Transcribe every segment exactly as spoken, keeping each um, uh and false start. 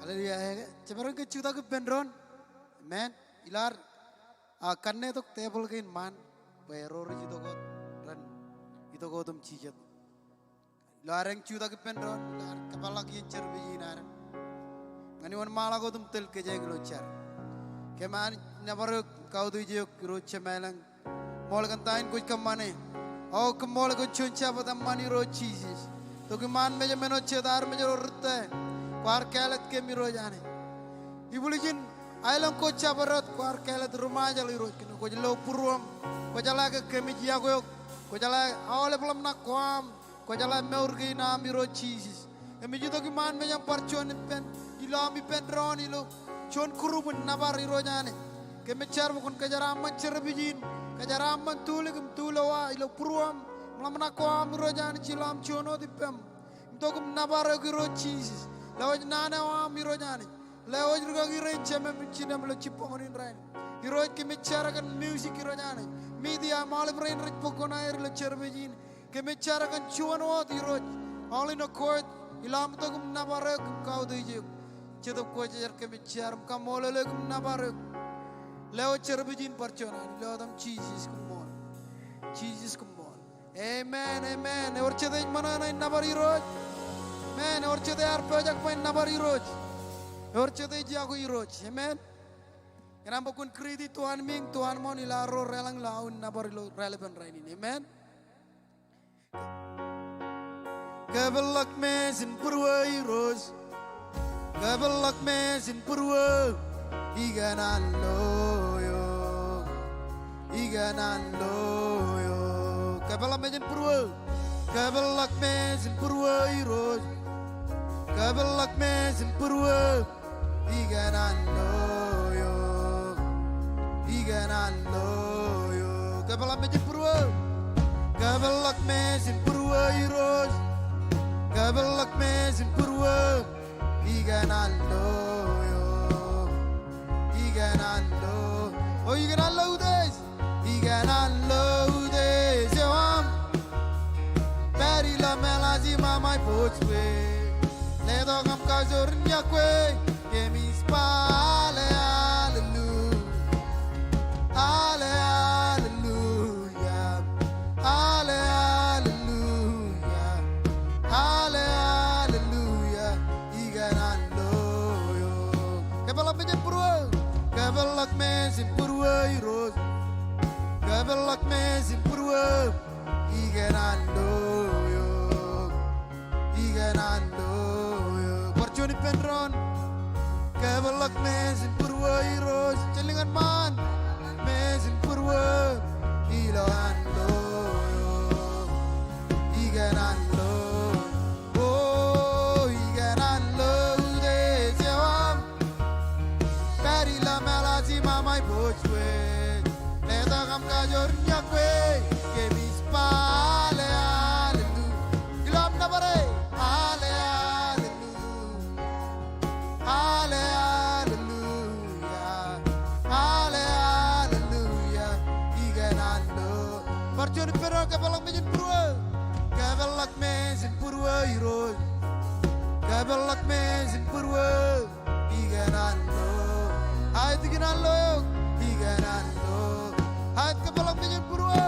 Hallelujah. Jemaroñ ke jutak ippān doon. Amen. Ilo ad, ah, kanne tok tebōḷ kein ṃaan bwe ro rej itok wōt ren itok wōt im jijet. Ilo ad eñ jutak ippān doon, ilo ad kōpeḷḷọk iien service in ad, ñan iwōn ṃaḷọk wōt im tōl kōjeañ ilo jar. Kōm Anij nōbar eok, kautiej eok Irooj Jemām ilañ. Ṃool kōn ta in kwōj kōṃṃane. O, koṃṃool kōn juon Jabōt eṃṃan Irooj Jisōs. Tok iṃaan mejaṃ āinwōt jet armej ro ritō, kwaar kāālōt kōm Irooj Anij. Ibwiljin aelōñ ko jabdewōt kwaar kāālōt ri Ṃajeḷ Irooj kōn ke kwōj lo būruōṃ. Kwō jeḷā ke kōmij yokwe eok. Kwō jeḷā aolep ḷōmṇak ko aṃ. Kwō jeḷā mour kein aṃ Irooj Jisōs. Kōmij itok iṃaan mejaṃ bar juon ippān, ilo aṃ ippān doon ilo juon group in nōbar Irooj Anij. Kōmij jar bwe kwōn kōjeraaṃṃan service in, kōjeraaṃṃan tulik im tulowa ilo būruōṃ im ḷōmṇak ko aṃ Irooj Anij ilo aṃ juon wōt ippām. Im tok im nōbar eok Irooj Jisōs. Lewōj naan eo aṃ Irooj Anij. Lewōj rikaki rein jemem im jinnem ilo jibboñōn in rainin. Irooj kōmij jar kōn music Irooj Anij. Media im aolep rein rej bōk kuṇaer ilo service in. Kōmij jar kōn juon wōt Irooj. All in accord. Ilo aṃ itok im nōbar eok im kautiej eok. Jetōb Kwōjarjar kōmij jar im kaṃṃoolol eok im nōbar eok. Lewōj service in bar juon Anij. Ilo etaṃ Jisōs koṃṃool. Jisōs koṃṃool. Amen, amen. Ewōr jete ej ṃōṇōṇō in nōbar Irooj? Amen. Ewōr jete ear pojak bwe en nōbar Irooj? Ewōr jete ej yokwe Irooj? Amen. Kōn aṃ bwe kwōn greet-i tuanmiiñ, tuanmooṇ ilo arro reḷañ ilo aō nōbar ilo raelepin rainin. Amen. Kōpeḷḷọk mejān būruō Irooj. Kōpeḷḷọk mejān būruō. Ikōṇaan lo eok. Ikōṇaan lo eok. Kōpeḷḷọk mejān būruō. Kōpeḷḷọk mejān būruō Irooj. Kōpeḷḷọk mejān būruō. Ikōṇaan lo eok. Ikōṇaan lo eok. Kōpeḷḷọk mejān būruō. Kōpeḷḷọk mejān būruō Irooj. Kōpeḷḷọk mejān būruō. Ikōṇaan lo eok. Ikōṇaan lo. O ikōṇaan lo utiej. Ikōṇaan lo utiej eo aṃ. Pād ilo meḷaaj iṃaaṃ aiboojoj. Letok aṃ kajoor in iọkwe. Kōmij ba ale, hallelujah. Ale, hallelujah. Ale, hallelujah. Ale, hallelujah. Ikōṇaan lo eok. Kōpeḷḷọk mejān būruō. Kōpeḷḷọk mejān būruō Irooj. Kōpeḷḷọk mejān būruō. Ikōṇaan lo eok. Ikōṇaan lo eok. Bar juon ippān doon. Kōpeḷḷọk mejān būruō Irooj. Jen lōñ ñan ṃaan. Mejān būruō. Ikōṇaan lo eok. Ikōṇaan lo. O ikōṇaan lo utiej eo aṃ. Pād ilo meḷaaj iṃaaṃ aiboojoj. Letok aṃ kajoor in iọkwe. Kōmij ba ale, hallelujah. Ilo aṃ nōbar e. Ale, hallelujah. Ale, hallelujah. Ale, hallelujah. Ikōṇaan lo. Bar juon ippān doon. Kōpeḷḷọk mejān būruō. Kōpeḷḷọk mejān būruō Irooj. Kōpeḷḷọk mejān būruō. Ikōṇaan lo. Aet, ikōṇaan lo eok. Ikōṇaan lo. Aet, kōpeḷḷọk mejān būruō.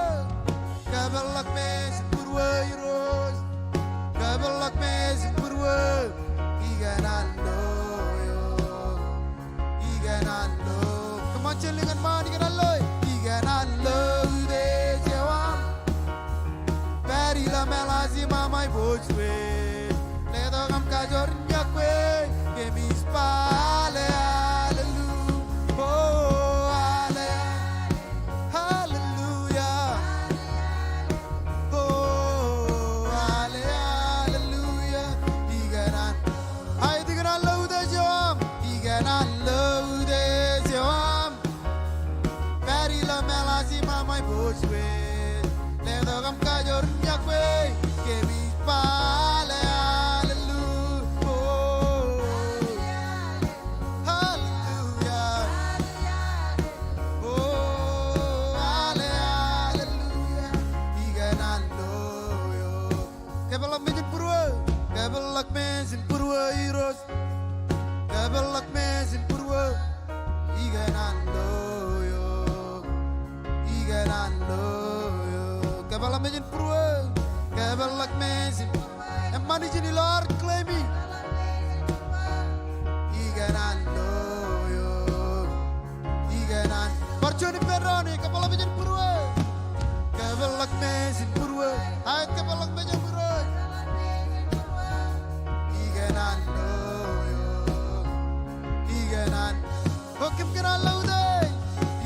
Kōpeḷḷọk mejān būruō Irooj. Kōpeḷḷọk mejān būruō. Ikōṇaan lo eok. Ikōṇaan lo. Come on, jen lōñ ñan ṃaan. Ikōṇaan lo. Ikōṇaan lo utiej eo aṃ. Pād ilo meḷaaj iṃaaṃ aiboojoj. Letok aṃ kajoor in iọkwe. Kōmij ba ale, hallelujah. O ale, hallelujah. O ale, hallelujah. Ikōṇaan. Aet, ikōṇaan lo utiej eo aṃ. Ikōṇaan lo utiej eo aṃ. Kōm kōṇaan lo utiej,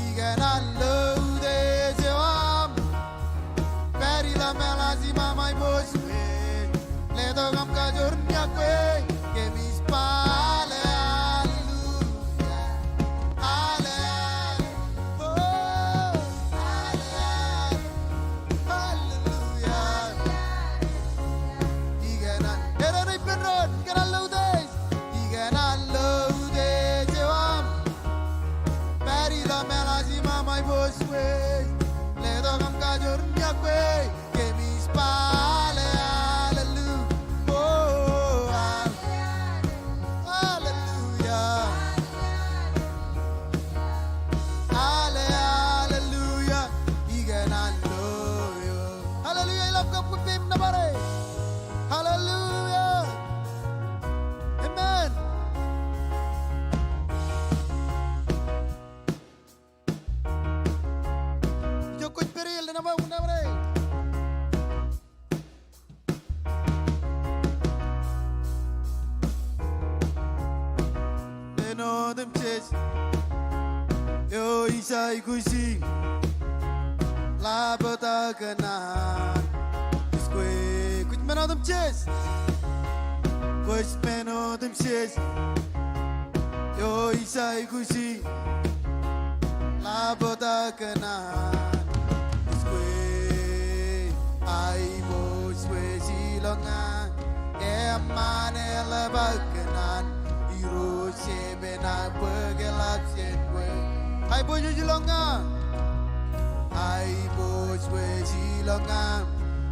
ikōṇaan lo utiej eo aṃ. Pād ilo meḷaaj iṃaṃ aiboojoj, letok aṃ kajoor ñakwe, kōmij ba ale, aleluia. Ale, ale, oh, ale, ale, aleluia. Ikōṇaan, eran ippān doon, ikōṇaan lo utiej, ikōṇaan lo utiej eo aṃ. Pād ilo meḷaaj iṃaṃ aiboojoj, letok aṃ kajoor ñakwe, kōmij ba ale, aleluia. Oh, ale, aleluia. Ale, aleluia. Ikōṇaan lo eok. Aleluia. Ilọk kab kwe peiṃ nōbar e. Aleluia. Amen. Ijo kwōj pād ie, nōbar, nōbar e. Men otemjej eo ij aikuji, ḷaptō kōṇaan. Kwōj, kwōj men otemjej. Kwōj men otemjej eo ij aikuji, ḷaptō kōṇaan. Kwōj, aiboojoj ilọk ña, eṃṃan eḷap aō kōṇaan. Irooj, epen aō bōk eḷap jān kwe. Aiboojoj ilọk ña. Aiboojoj ilọk ña,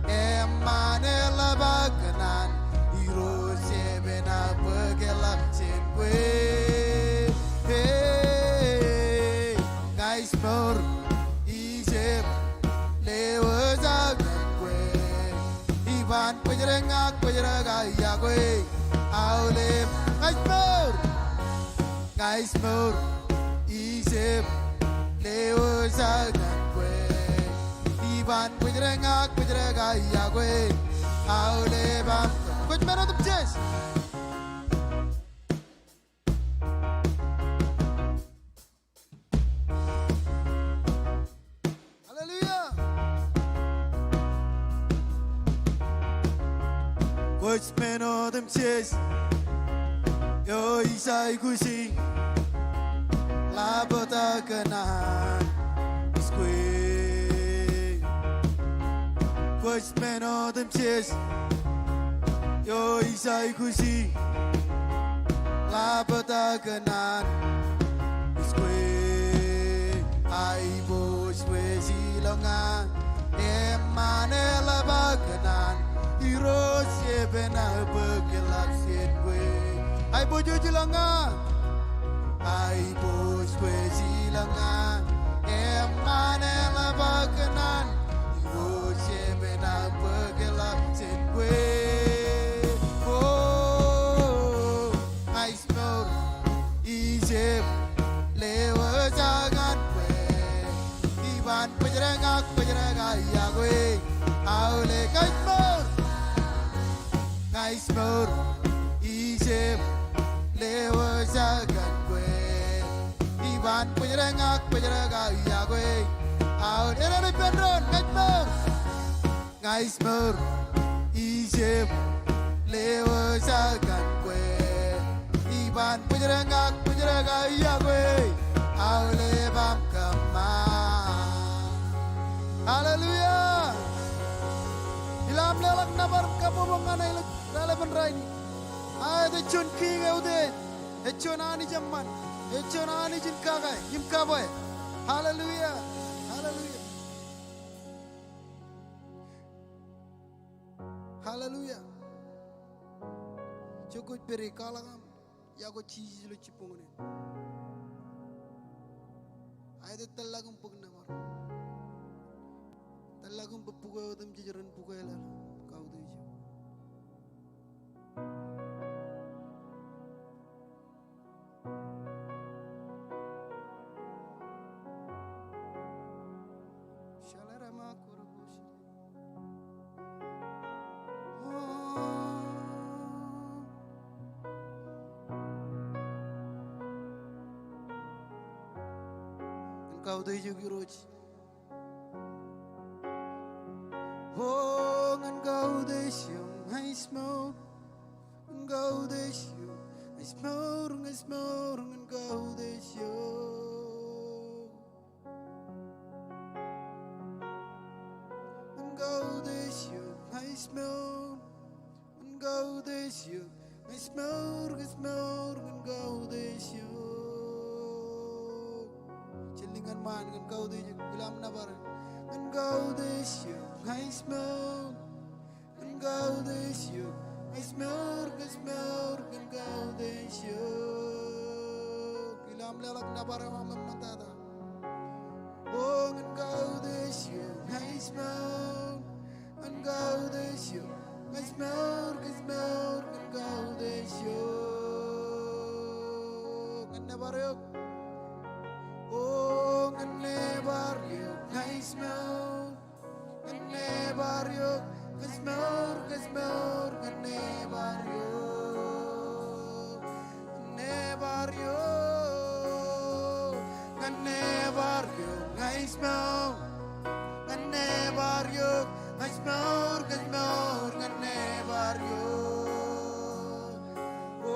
eṃṃan eḷap aō kōṇaan. Irooj, epen aō bōk eḷap jān kwe. Hey, ña ij mour, ij jab lewōj aō kōṇaan kwe. Iban bōjrak ña ak bōjrak aō iakwe, aolep ña ij mour. Ña ij mour, ij jab lewōj aō kōṇaan kwe. Iban bōjrak ña ak bōjrak aō iakwe, aolep aṃ. Kwōj men otemjej. Aleluia. Kwōj men otemjej eo ij aikuji, ḷaptō kōṇaan. Kwōj, kwōj men otemjej eo ij aikuji, ḷaptō kōṇaan. Kwōj, aiboojoj ilọk ña, eṃṃan eḷap aō kōṇaan. Irooj, epen aō bōk eḷap jān kwe. Aiboojoj ilọk ña. Aiboojoj ilọk ña, eṃṃan eḷap aō kōṇaan. Irooj, epen aō bōk eḷap jān kwe. O, ña ij mour, ij jab lewōj aō kōṇaan kwe. Iban bōjrak ña ak bōjrak aō iakwe, aolep ña ij mour. Ña ij mour, ij jab lewōj aō kōṇaan kwe. Iban bōjrak ña ak bōjrak aō iakwe, aolep, eran ippān doon, ña ij mour. Ña ij mour, ij jab lewōj aō kōṇaan kwe. Iban bōjrak ña ak bōjrak aō iakwe, aolep aṃ kōṃṃan. Aleluia. Ilo aṃ leḷọk nōbar im kabbokbok ñan e ilo raelepen rainin. Aet ej juon kiiñ eutiej, ej juon Anij eṃṃan, ej juon Anij in kake im kabwe. Aleluia. Aleluia. Aleluia. Ijo kwōj pād ie, kwaḷọk aṃ iakwe Jisōs ilo jibboñōn in. Aet ej tōllọk im bōk nōbar. Tōllọk im bōk bukwe otemjej ren bukwe laḷ. Kautiej eok. Kautiej eok Irooj. O ñan kautiej eok ña ij smour. Ñan kautiej eok ña ij smour, ña ij smour, ñan kautiej eok. Ñan kautiej eok ña ij smour. Ñan kautiej eok ña ij smour, ña ij smour, ñan kautiej eok. Jen lōñ ñan ṃaan, ñan kautiej eok, ilo aṃ nōbar. Ñan kautiej eok ña ij smour. Ñan kautiej eok ña ij smour, ña ij smour, ñan kautiej eok. Ilo aṃ leḷọk nōbar eo aṃ ṃōttata. O ñan kautiej eok ña ij smour. Ñan kautiej eok ña ij smour, ña ij smour, ñan kautiej eok. Ñan nōbar eok. O ñan nōbar eok ña ij smour. Ñan nōbar eok ña ij smour, ña ij smour, ñan nōbar eok. Ñan nōbar eok. Ñan nōbar eok ña ij smour. Ñan nōbar eok ña ij smour, ña ij smour, ñan nōbar eok. O.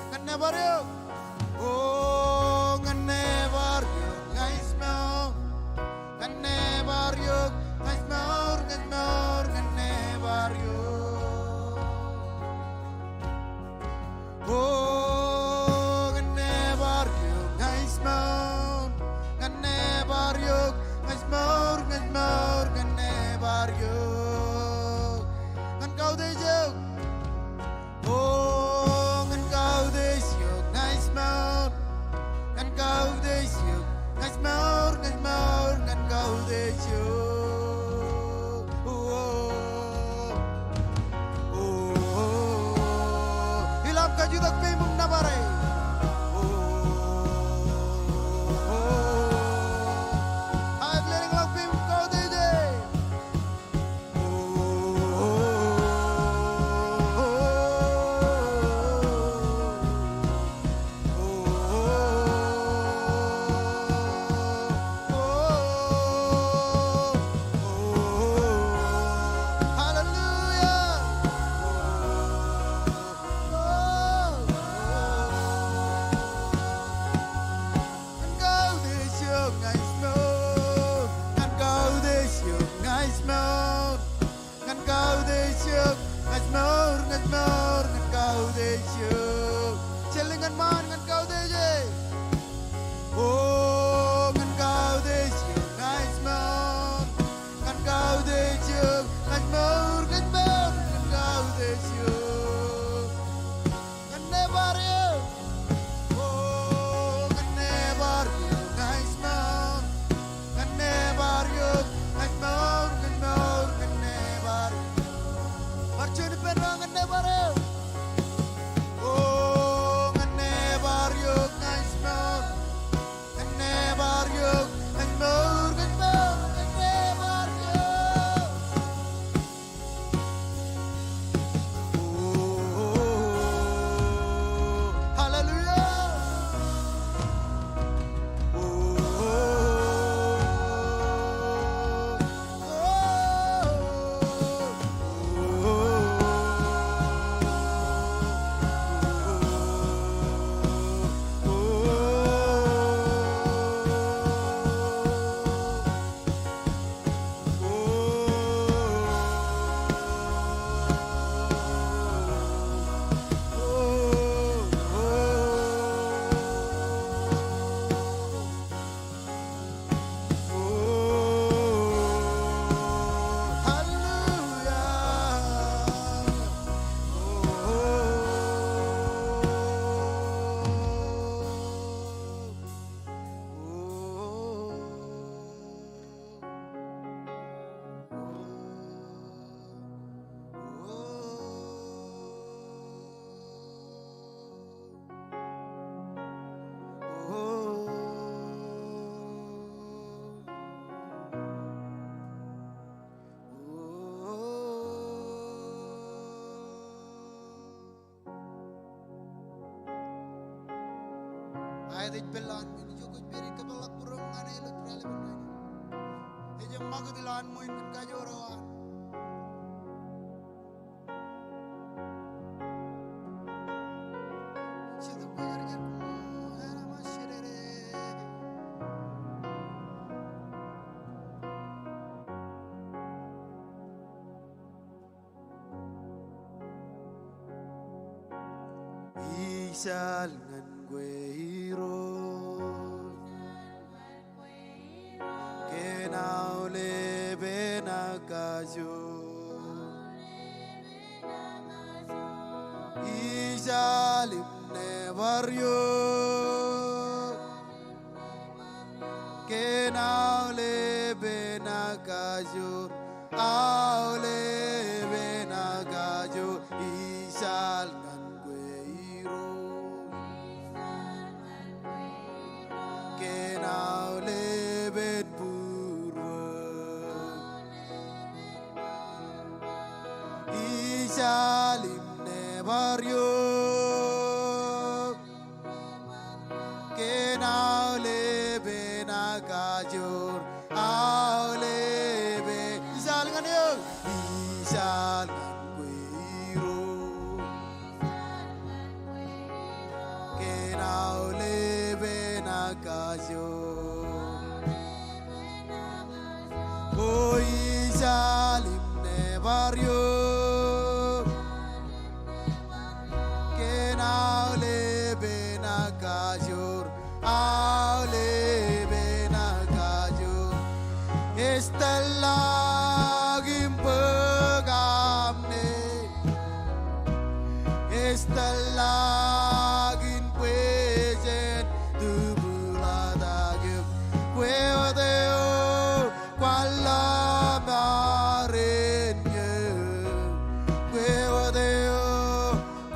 Ñan nōbar eok. O ñan nōbar eok ña ij smour. Ñan nōbar eok ña ij smour, ña ij smour, ñan nōbar eok. O ñan nōbar eok ña ij smour. Ñan nōbar eok ña ij smour, ña ij smour, ñan nōbar eok. Ñan kautiej eok. O ñan kautiej eok ña ij smour. Ñan kautiej eok ña ij smour, ña ij smour, ñan kautiej eok. O. O. Ilo aṃ kajutak peiṃ im nōbar e. O. Aet, ledik ḷọk peiṃ im kautiej e. Hallelujah. Ej pād ilo an ṃōn, ijo kwōj pād ilo kōpeḷḷọk būruōṃ ñan e ilo raelepen rainin. Ej ṃakūt ilo an ṃōn kōn kajoor eo an. Ijaal ñan kwe Irooj, kōn aolepen ak kajoor. Ijaal im nebar eo, kōn aolepen ak kajoor, aolepen ak kajoor, ijaal ñan kwe Irooj. Kōn aolepen būruō, ijaal im nebar eo. Kōn aolepen ak kajoor, aolepen. Ijaal ñan eō, ijaal ñan kwe Irooj. Kōn aolepen ak kajoor. O ijaal im nebar eo. Kōn aolepen ak kajoor, aolepen ak kajoor. Ej tōllọk im bōk amne. Ej tōllọk in bwe jen tubulọk tak eok. Kwe wōt eo kwaar lọmọọren eō. Kwe wōt eo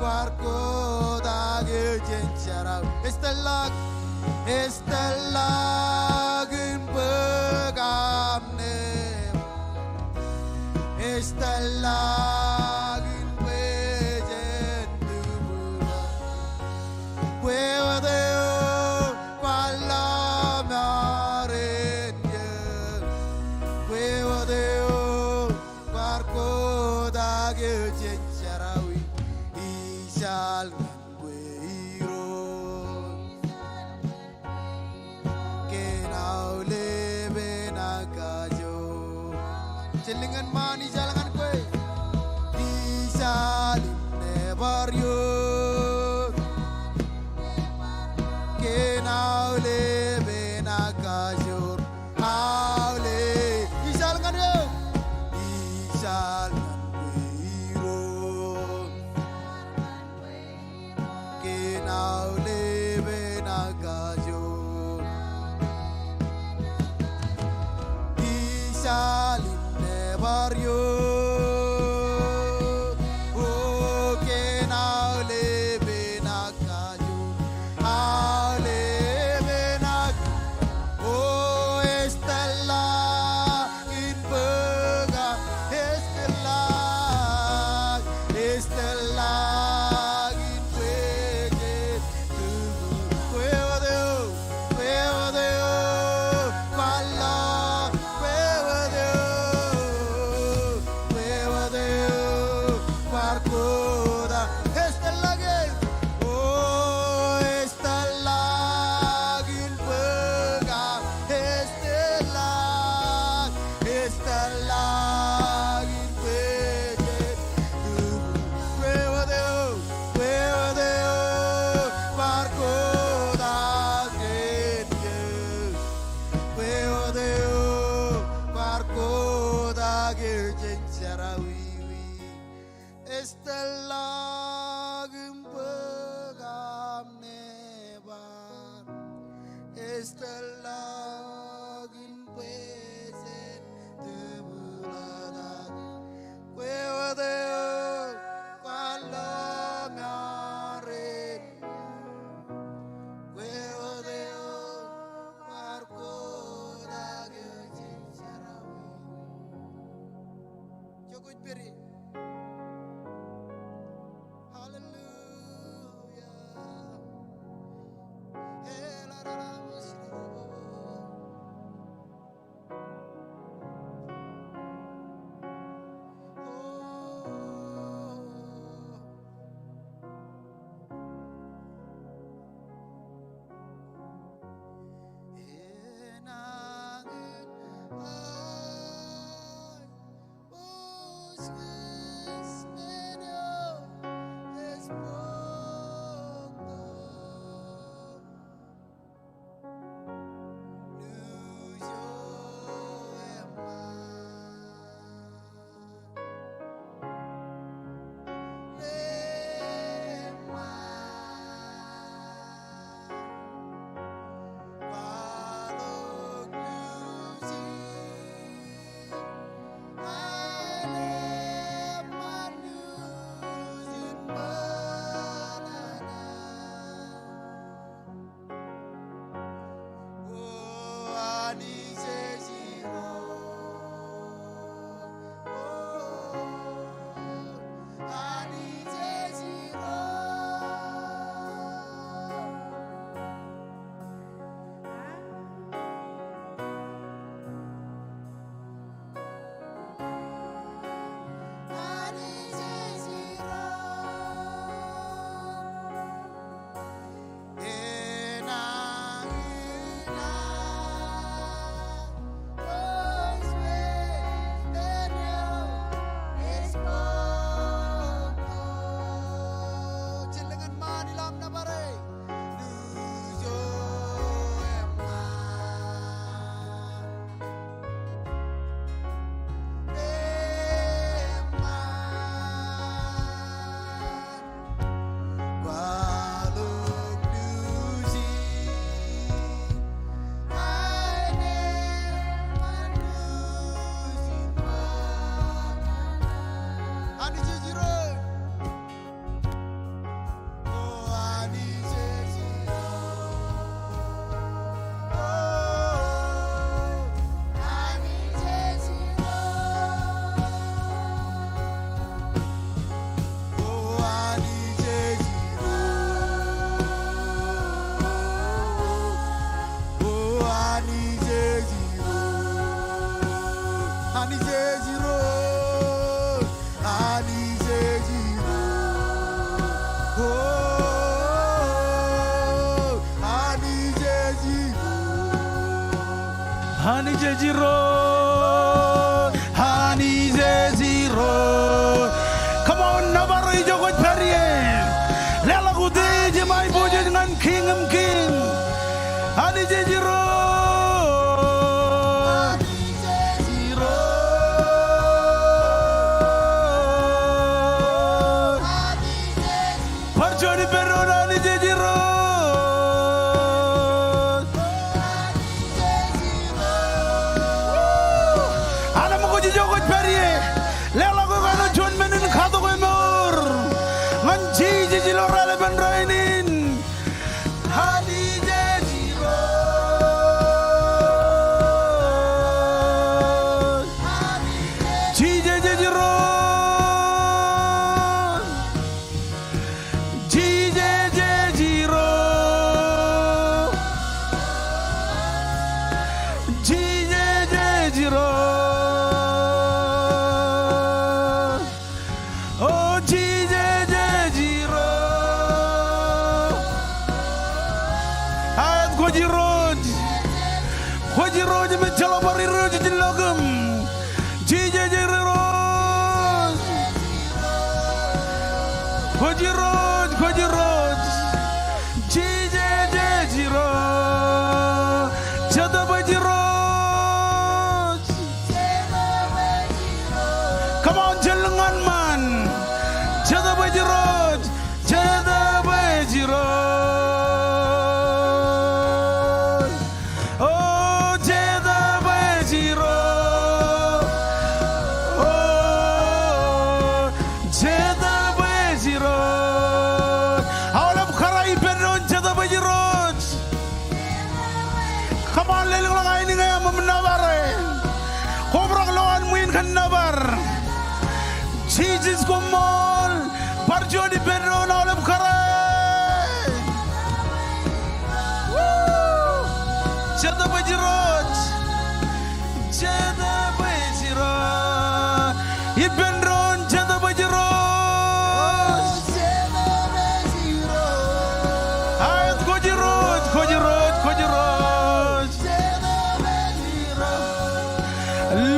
kwaar kotak eō jān jerọwiwi. Ej tōllọk, ej tōllọk in bōk amne. Ej tōllọk in bwe jen tubulọk. Kwe wōt eo kwaar lọmọọren eō. Kwe wōt eo kwaar kotak eō jān jerọwiwi. Ijaal ñan kwe Irooj. Kōn aolepen ak kajoor. Jen lōñ ñan ṃaan, ijaal ñan kwe. Ijaal im nebar eo. Kōn aolepen ak kajoor. Aole. Ijaal ñan eō. Ijaal ñan kwe Irooj. Kōn aolepen ak kajoor. Ijaal im nebar eo. O kōn aolepen ak kajoor. Aolepen ak. O ej tōllọk in bōk a, ej tōllọk, ej tōllọk in bwe jen tubulọk. Kwe wōt eo, kwe wōt eo kwaar lọmọọren, kwe wōt eo, kwe wōt eo kwaar kotak. Ej tōllọk e. O ej tōllọk in bōk a, ej tōllọk, ej tōllọk in bwe jen tubulọk. Kwe wōt eo, kwe wōt eo kwaar kotak jān eō. Kwe wōt eo kwaar kotak eō jān jerọwiwi. Ej tōllọk im bōk aṃ nebar. Ej tōllọk in bwe jen tubulọk. Kwe wōt eo kwaar lọmọọren. Kwe wōt eo kwaar kotak jān jerọwiwi. Jokwe peri. Hallelujah. Anij ej Irooj, Anij ej Irooj. Come on, nōbar eo ijo kwōj pād ie. Leḷọk utiej im aiboojoj ñan Kiiñ in kiiñ. Anij ej Irooj. Bar juon ippān doon, Anij ej Irooj. Woo! Aḷ im kwōj ijo kwōj pād ie. Leḷọk eok āinwōt juon men in katok emour ñan Jisōs ilo raelepen rainin. Anij ej Irooj. Jisōs ej Irooj. Jisōs ej Irooj. Jisōs ej Irooj. O Jisōs ej Irooj. Aet, kwōj Irooj. Kwōj Irooj im ejjeḷọk bar irooj ijin ḷọk im. Jisōs ej Irooj. Kwōj Irooj, kwōj Irooj. Jisōs ej Irooj. Jetōb ej Irooj. Come on, jen lōñ ñan ṃaan. Jetōb ej Irooj. Jetōb ej Irooj. O Jetōb ej Irooj. O Jetōb ej Irooj. Aolep kōrā ippān doon, Jetōb ej Irooj. Come on, lelōñḷọk aenōñ eo aṃ im nōbar e. Kobrak lowaan ṃwiin kōn nōbar. Jisōs koṃṃool. Bar juon ippān doon aolep kōrā. Woo! Jetōb ej Irooj. Jetōb ej Irooj. Ippān doon, Jetōb ej Irooj. Aet, kwōj Irooj, kwōj Irooj, kwōj Irooj.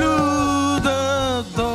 Lutōk to.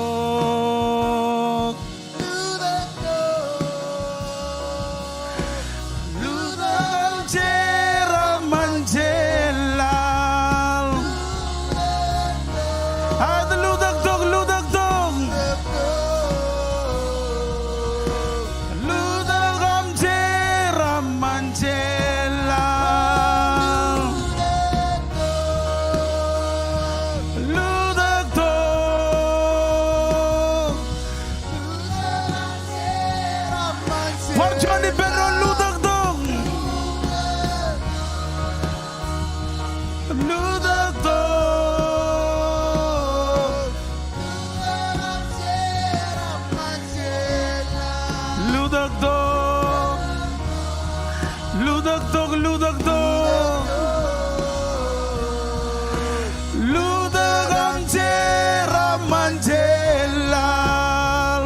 Lutōktok. Lutōktok. Lutōktok, lutōktok. Lutōk aṃ jerbal jān laḷ.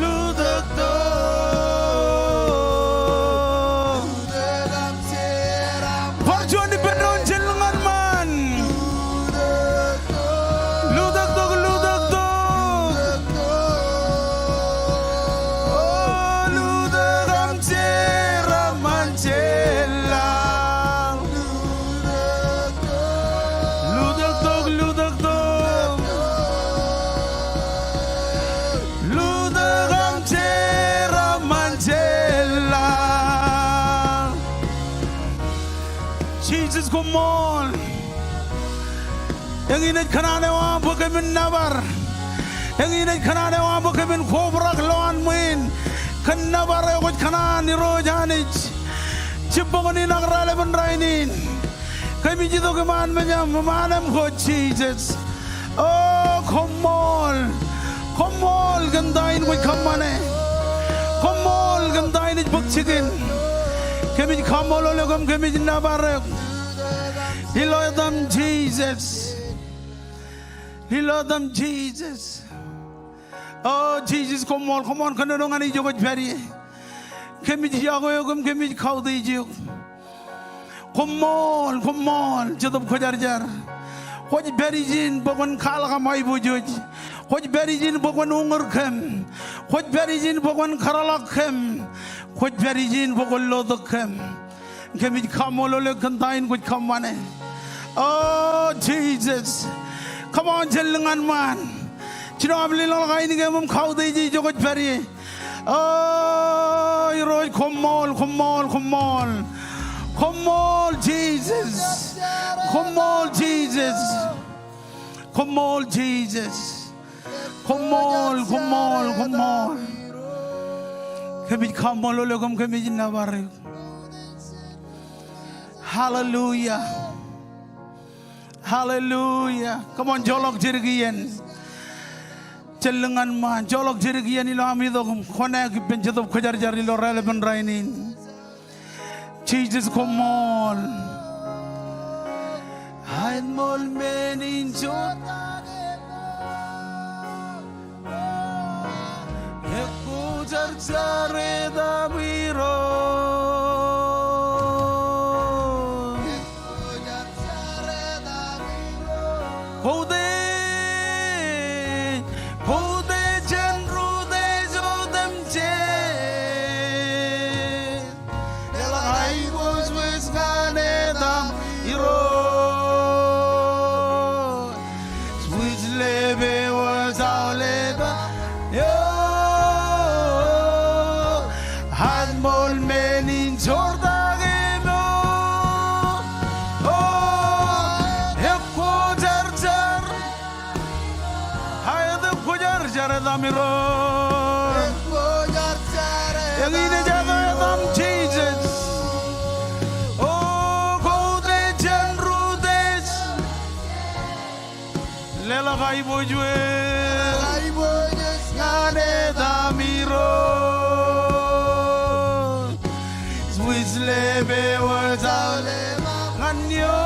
Lutōktok. Bar juon ippān doon jān lōñ ñan ṃaan. Lutōktok, lutōktok. O, lutōk aṃ jerbal jān laḷ. Lutōktok, lutōktok. Lutōk aṃ jerbal jān laḷ. Jisōs, koṃṃool. Eñin ej kōṇaan eo aṃ bwe kōmin nōbar. Eñin ej kōṇaan eo aṃ bwe kōmin kobrak lowaan ṃwiin kōn nōbar eo kwōj kōṇaan, Irooj Anij. Jibboñ in ak raelepin rainin, kōmij itok iṃaan mejaṃ, iṃaan eṃṃan, Jisōs. O, koṃṃool. Koṃṃool kōn ta in kwōj kōṃṃane. Koṃṃool kōn ta in ej bōk jikin. Kōmij kaṃṃoolol eok im kōmij nōbar eok. Ilo etaṃ Jisōs. Ilo etaṃ Jisōs. O Jisōs, koṃṃool, koṃṃool kōnono ñan ijo kwōj pād ie. Kōmij yokwe eok im kōmij kautiej eok. Koṃṃool, koṃṃool, Jetōb Kwōjarjar. Kwōj pād ijin bwe kwōn kwaḷọk aṃ aiboojoj. Kwōj pād ijin bwe kwōn uñūr kōm. Kwōj pād ijin bwe kwōn kōrọọlḷọk kōm. Kwōj pād ijin bwe kwōn lotok kōm. Kōmij kaṃṃoolol eok kōn ta in kwōj kōṃṃane. O Jisōs, come on, jān lōñ ñan ṃaan. Jino aṃ lelọk ainikieṃ im kautiej ijo kwōj pād ie. O Irooj, koṃṃool, koṃṃool, koṃṃool. Koṃṃool Jisōs. Koṃṃool Jisōs. Koṃṃool Jisōs. Koṃṃool, koṃṃool, koṃṃool. Kōmij kaṃṃoolol eok im kōmij nōbar eok. Hallelujah. Hallelujah. Come on, joḷọk jidik iien. Jān lōñ ñan ṃaan, joḷọk jidik iien ilo aṃ itok im connect ippān Jetōb Kwōjarjar ilo raelepin rainin. Jisōs, koṃṃool. Aet ṃool men in jota. Ekwōjarjar etaṃ Irooj. Koutiej, koutiej jān rūtiej otemjej. Leḷọk aiboojoj ñan etaṃ Irooj. Switch lepewōj aolep. Eo. Aet ṃool men in jortak eṃool. O. Ekwōjarjar. Aet, ekwōjarjar etaṃ Irooj. Eñin ej eto etaṃ Jisōs. O, koutiej jān rūtiej. Leḷọk aiboojoj. Aiboojoj ñan etaṃ Irooj. Switch lepewōj aolep ñan eō.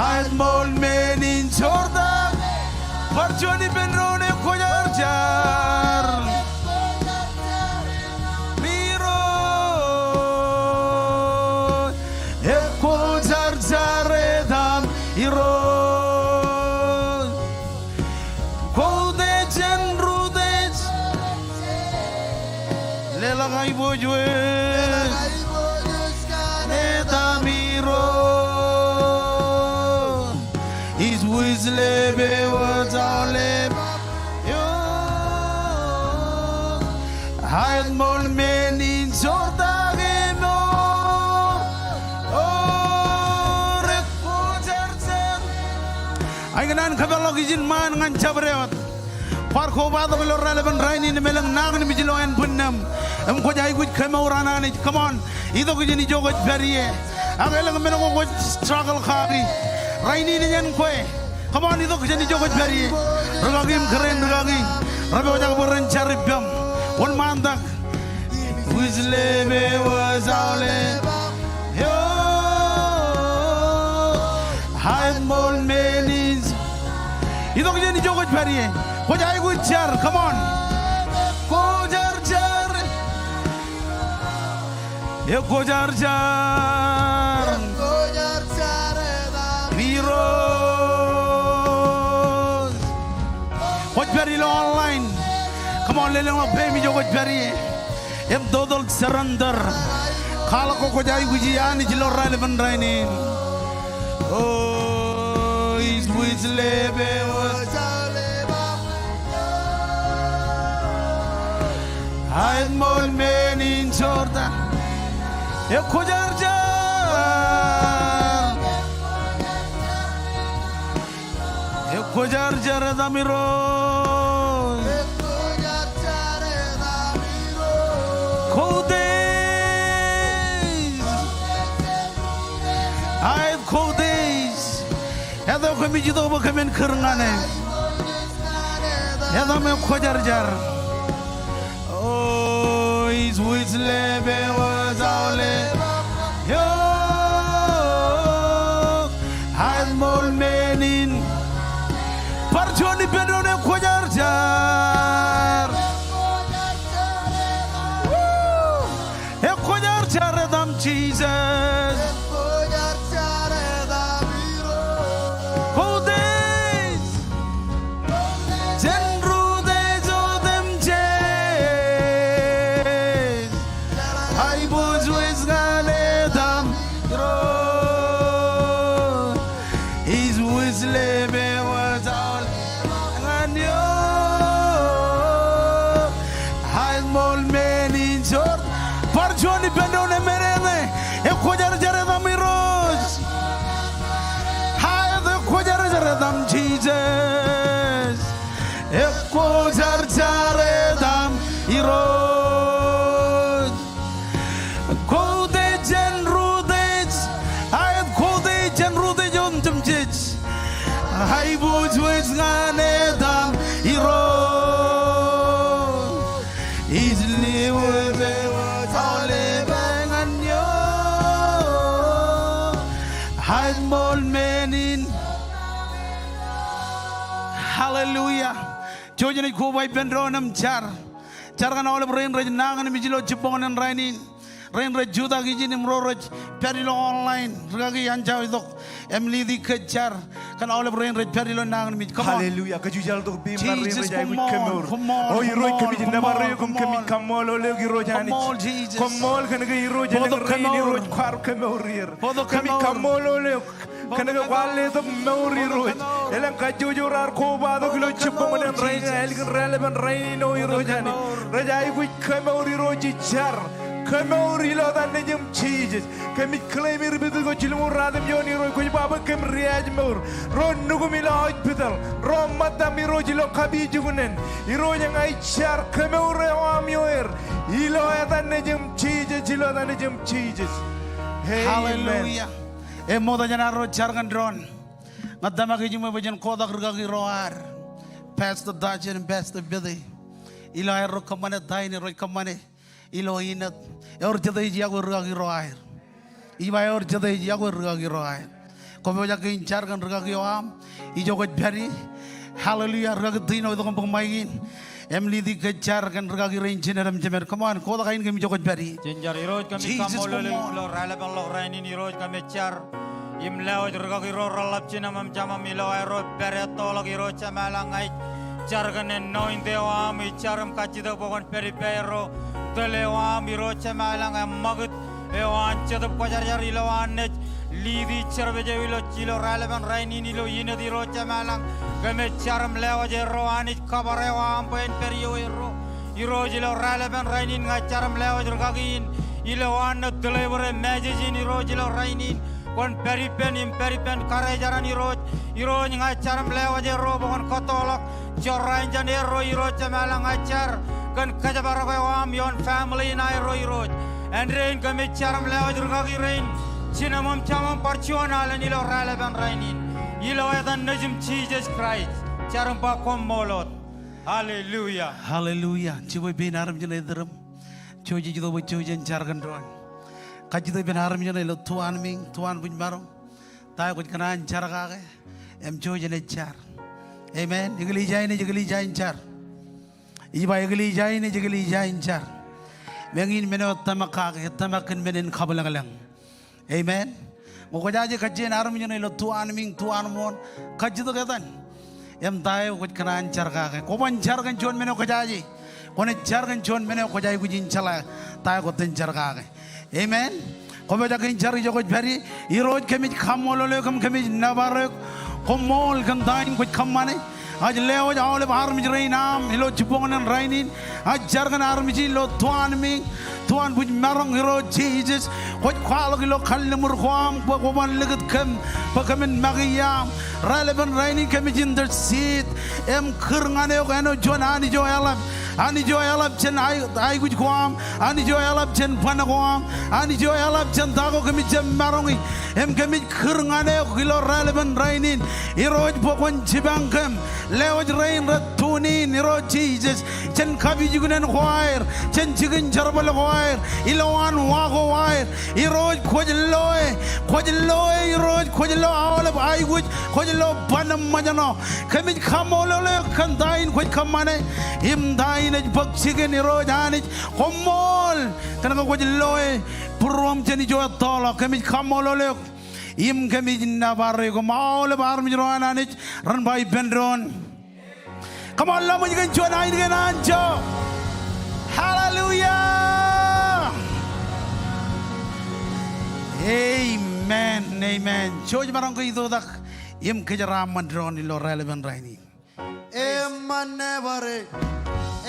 Aet ṃool men in jortak. Bar juon ippān doon, ekwōjarjar. Irooj. Ekwōjarjar etaṃ Irooj. Koutiej jān rūtiej. Leḷọk aiboojoj. Etaṃ Irooj. Switch lepewōj aolep. Eo. Aet ṃool men in jortak eṃool. O, ekwōjarjar. Ikōṇaan kōpeḷḷọk ijin ṃaan ñan jabdewōt. Bar kobatok ilo raelepen rainin im elōñ nañinmej ilo ānbwinnōṃ. Im kwōj aikuj kemour an Anij. Come on. Itok jān ijo kwōj pād ie. Ak elōñ men ko kwōj struggle kaki. Rainin eñin kwe. Come on, itok jān ijo kwōj pād ie. Rūkaki im kōrā in rūkaki. Rej pojak bwe ren jar ippaṃ. Wōnṃaantak. Itok jān ijo kwōj pād ie. Kwōj aikuj jar. Come on. Kwōjarjar. Ekwōjarjar. Irooj. Kwōj pād ilo online. Come on, lelōñḷọk peiṃ ijo kwōj pād ie. Im total surrender. Kwaḷọk ke kwōj aikuji Anij ilo raelepen rainin. O, ij wōj lepe wōj. Aet ṃool men in Jordan. Ekwōjarjar. Ekwōjarjar etaṃ Irooj. Go Dej. Aet, Go Dej. Etto kōmij itok bwe kōmin kūr ñan e. Etaṃ ekwōjarjar. O, ij wōj lepe wōj aolep. Eo, aet ṃool men in. Bar juon ippān doon, ekwōjarjar. Woo! Ekwōjarjar etaṃ Jisōs. Go Dej. Jān rūtej otemjej. Aiboojoj ñan etaṃ Irooj. Ij wōj lepe wōj aolep ñan eok. Aet ṃool men in Jordan. Bar juon ippān doon im meḷeḷe. Ekwōjarjar etaṃ Irooj. Aet, ekwōjarjar etaṃ Jisōs. Ekwōjarjar etaṃ Irooj. Go Dej jān rūtej. Aet, Go Dej jān rūtej otemjej. Aiboojoj ñan etaṃ Irooj. Ij lepe wōj aolep ñan eok. Aet ṃool men in. Hallelujah. Jouj naaj koba ippān doon im jar. Jar kōn aolep rein rej nañinmej ilo jibboñōn in rainin. Rein rej jutak ijin im ro rej pād ilo online. Rūkaki, anjọ itok im lead e kōj jar kōn aolep rein rej pād ilo nañinmej. Come on. Hallelujah. Kōj jar tok peiṃ bar rein rej aikuj kemour. Come on, come on, come on, come on. O Irooj, kōmij nōbar eok im kōmij kaṃṃoolol eok Irooj Anij. Come on, Jesus. Koṃṃool kōn ke Irooj elōñ rein Irooj kwaar kemour er. Kōmij kaṃṃoolol eok. Kōn ke kwaar letok mour Irooj. Elōñ kajjojo raar kobatok ilo jibboñōn in rainin, ālikin raelepen rainin, O Irooj Anij. Rej aikuj kemour Irooj, ij jar. Kemour ilo etan Nejiṃ Jisōs. Kōmij claim er pit ko jilñuul ruatimjuon Irooj, kwōj ba bwe kōm ri-ājmour. Ro nukuṃ ilo hospital. Ro ṃōttaṃ Irooj ilo kapijuknen. Irooj ña ij jar kemour eo aṃ ioer. Ilo etan Nejiṃ Jisōs, ilo etan Nejiṃ Jisōs. Amen. Hallelujah. Eṃṃool, jen arro jar kōn doon. Ña tōmak ijiṃwe bwe jen kotak rūkaki ro ad, Pastor Dajen im Pastor Pete. Ilo aerro kōṃṃane ta in rej kōṃṃane ilo inōt, ewōr jete ej yokwe rūkaki ro aer? Ij ba ewōr jete ej yokwe rūkaki ro aer? Kwō pojak ke in jar kōn rūkaki eo aṃ ijo kwōj pād ie? Hallelujah. Rūkaki Tino, itok im bōk mic in. Im lead e kōj jar kōn rūkaki rein jined im jemed. Come on, kotak ain kōmij ijo kwōj pād ie. Jen jar. Irooj, kōmij kaṃṃoolol eok ilo raelepen ḷọk rainin. Irooj, kōmij jar im lewōj rūkaki ro reḷap jinōṃ im jemaṃ ilo aerro pād ettoḷọk. Irooj Jemem ilañ, ña ij jar kōn anointing eo aṃ, ij jar im kajjitōk bwe kwōn pād ippāerro. Tōl eo aṃ Irooj Jemem ilañ, eṃṃakūt eo an Jetōb Kwōjarjar ilo an naaj lead e, jerbal eo ilo, ilo raelepen rainin ilo inōt Irooj Jemem ilañ. Kōmij jar im lewōj erro Anij, kabōḷ eo aṃ bwe en pād ioerro. Irooj ilo raelepen rainin ña ij jar im lewōj rūkaki in ilo an naaj deliver e message in Irooj ilo rainin. kwōn pād ippān im pād ippān karejeran Irooj. Irooj ña ij jar im lewōj erro bwe kwōn kōttoḷọk jorrāān jān erro Irooj Jemem ilañ. Ña ij jar kōn kōjparok eo aṃ ioon family ṇae erro Irooj. Āindein kōmij jar im lewōj rūkaki rein, jinōṃ im jaṃōṃ bar juon alen ilo raelepen rainin. Ilo etan Nejūṃ Jisōs Kraist, jar im ba koṃṃool wōt. Hallelujah. Hallelujah. Jibwe pein armej ṇe iturūṃ. Jouj ej itok bwe jouj jen jar kōn doon. Kajjitōk ippān armej ṇe ilo tuanmiiñ, tuanbwijmaroñ. Ta eo kwōj kōṇaan jar kake im jouj jen jar. Amen. Eklejia in ej eklejia in jar. Ij ba eklejia in ej eklejia in jar. Meñe in men eo ej tōmak kake, ej tōmak kōn men in kabwilōñlōñ. Amen. Ñe kwōjaje kajjien armej ṇe ilo tuanmiiñ, tuanmooṇ, kajjitōk etan. Im ta eo kwōj kōṇaan jar kake. Kwōban jar kōn juon men eo kwōjaje. Kwōnaaj jar kōn juon men eo kwōj aikuj in jeḷā ta eo kwōj jen jar kake. Amen. Kwōpojak in jar ijo kwōj pād ie. Irooj kōmij kaṃṃoolol eok im kōmij nōbar eok. Koṃṃool kōn ta in kwōj kōṃṃane. Ij lewōj aolep armej rein aṃ ilo jibboñōn in rainin. Ij jar kōn armej in ilo tuanmiiñ, tuanbwijmaroñ Irooj Jisōs. Kwōj kwaḷọk ilo kalliṃur ko aṃ bwe kwōban likūt kōm bwe kōmin make iaam. Raelepen rainin kōmij intercede im kūr ñan eok āinwōt juon Anij eo eḷap. Anij eo eḷap jān ai-, aikuj ko aṃ. Anij eo eḷap jān ban ko aṃ. Anij eo eḷap jān ta ko kōmij jab maroñi. Im kōmij kūr ñan eok ilo raelepen rainin. Irooj bwe kwōn jipañ kōm. Lewōj rein rej tune in, Irooj Jisōs, jān kapijuknen ko aer, jān jikin jerbal ko aer, ilowaan wa ko aer. Irooj kwōj loe, kwōj loe, Irooj kwōj lo aolep aikuj, kwōj lo ban im ṃōjṇọ. Kōmij kaṃṃoolol eok kōn ta in kwōj kōṃṃane, im ta in ej bōk jikin Irooj Anij. Koṃṃool kōn ke kwōj loe būruōṃ jān ijo ettoḷọk. Kōmij kaṃṃoolol eok im kōmij nōbar eok. Im aolep armej ro an Anij ren ba ippān doon. Come on, laṃōj kōn juon ainikien anjọ. Hallelujah. Amen, amen. Jouj maroñ ke itoitak im kōjeraaṃṃan doon ilo raelepen rainin. Eṃṃan nōbar e,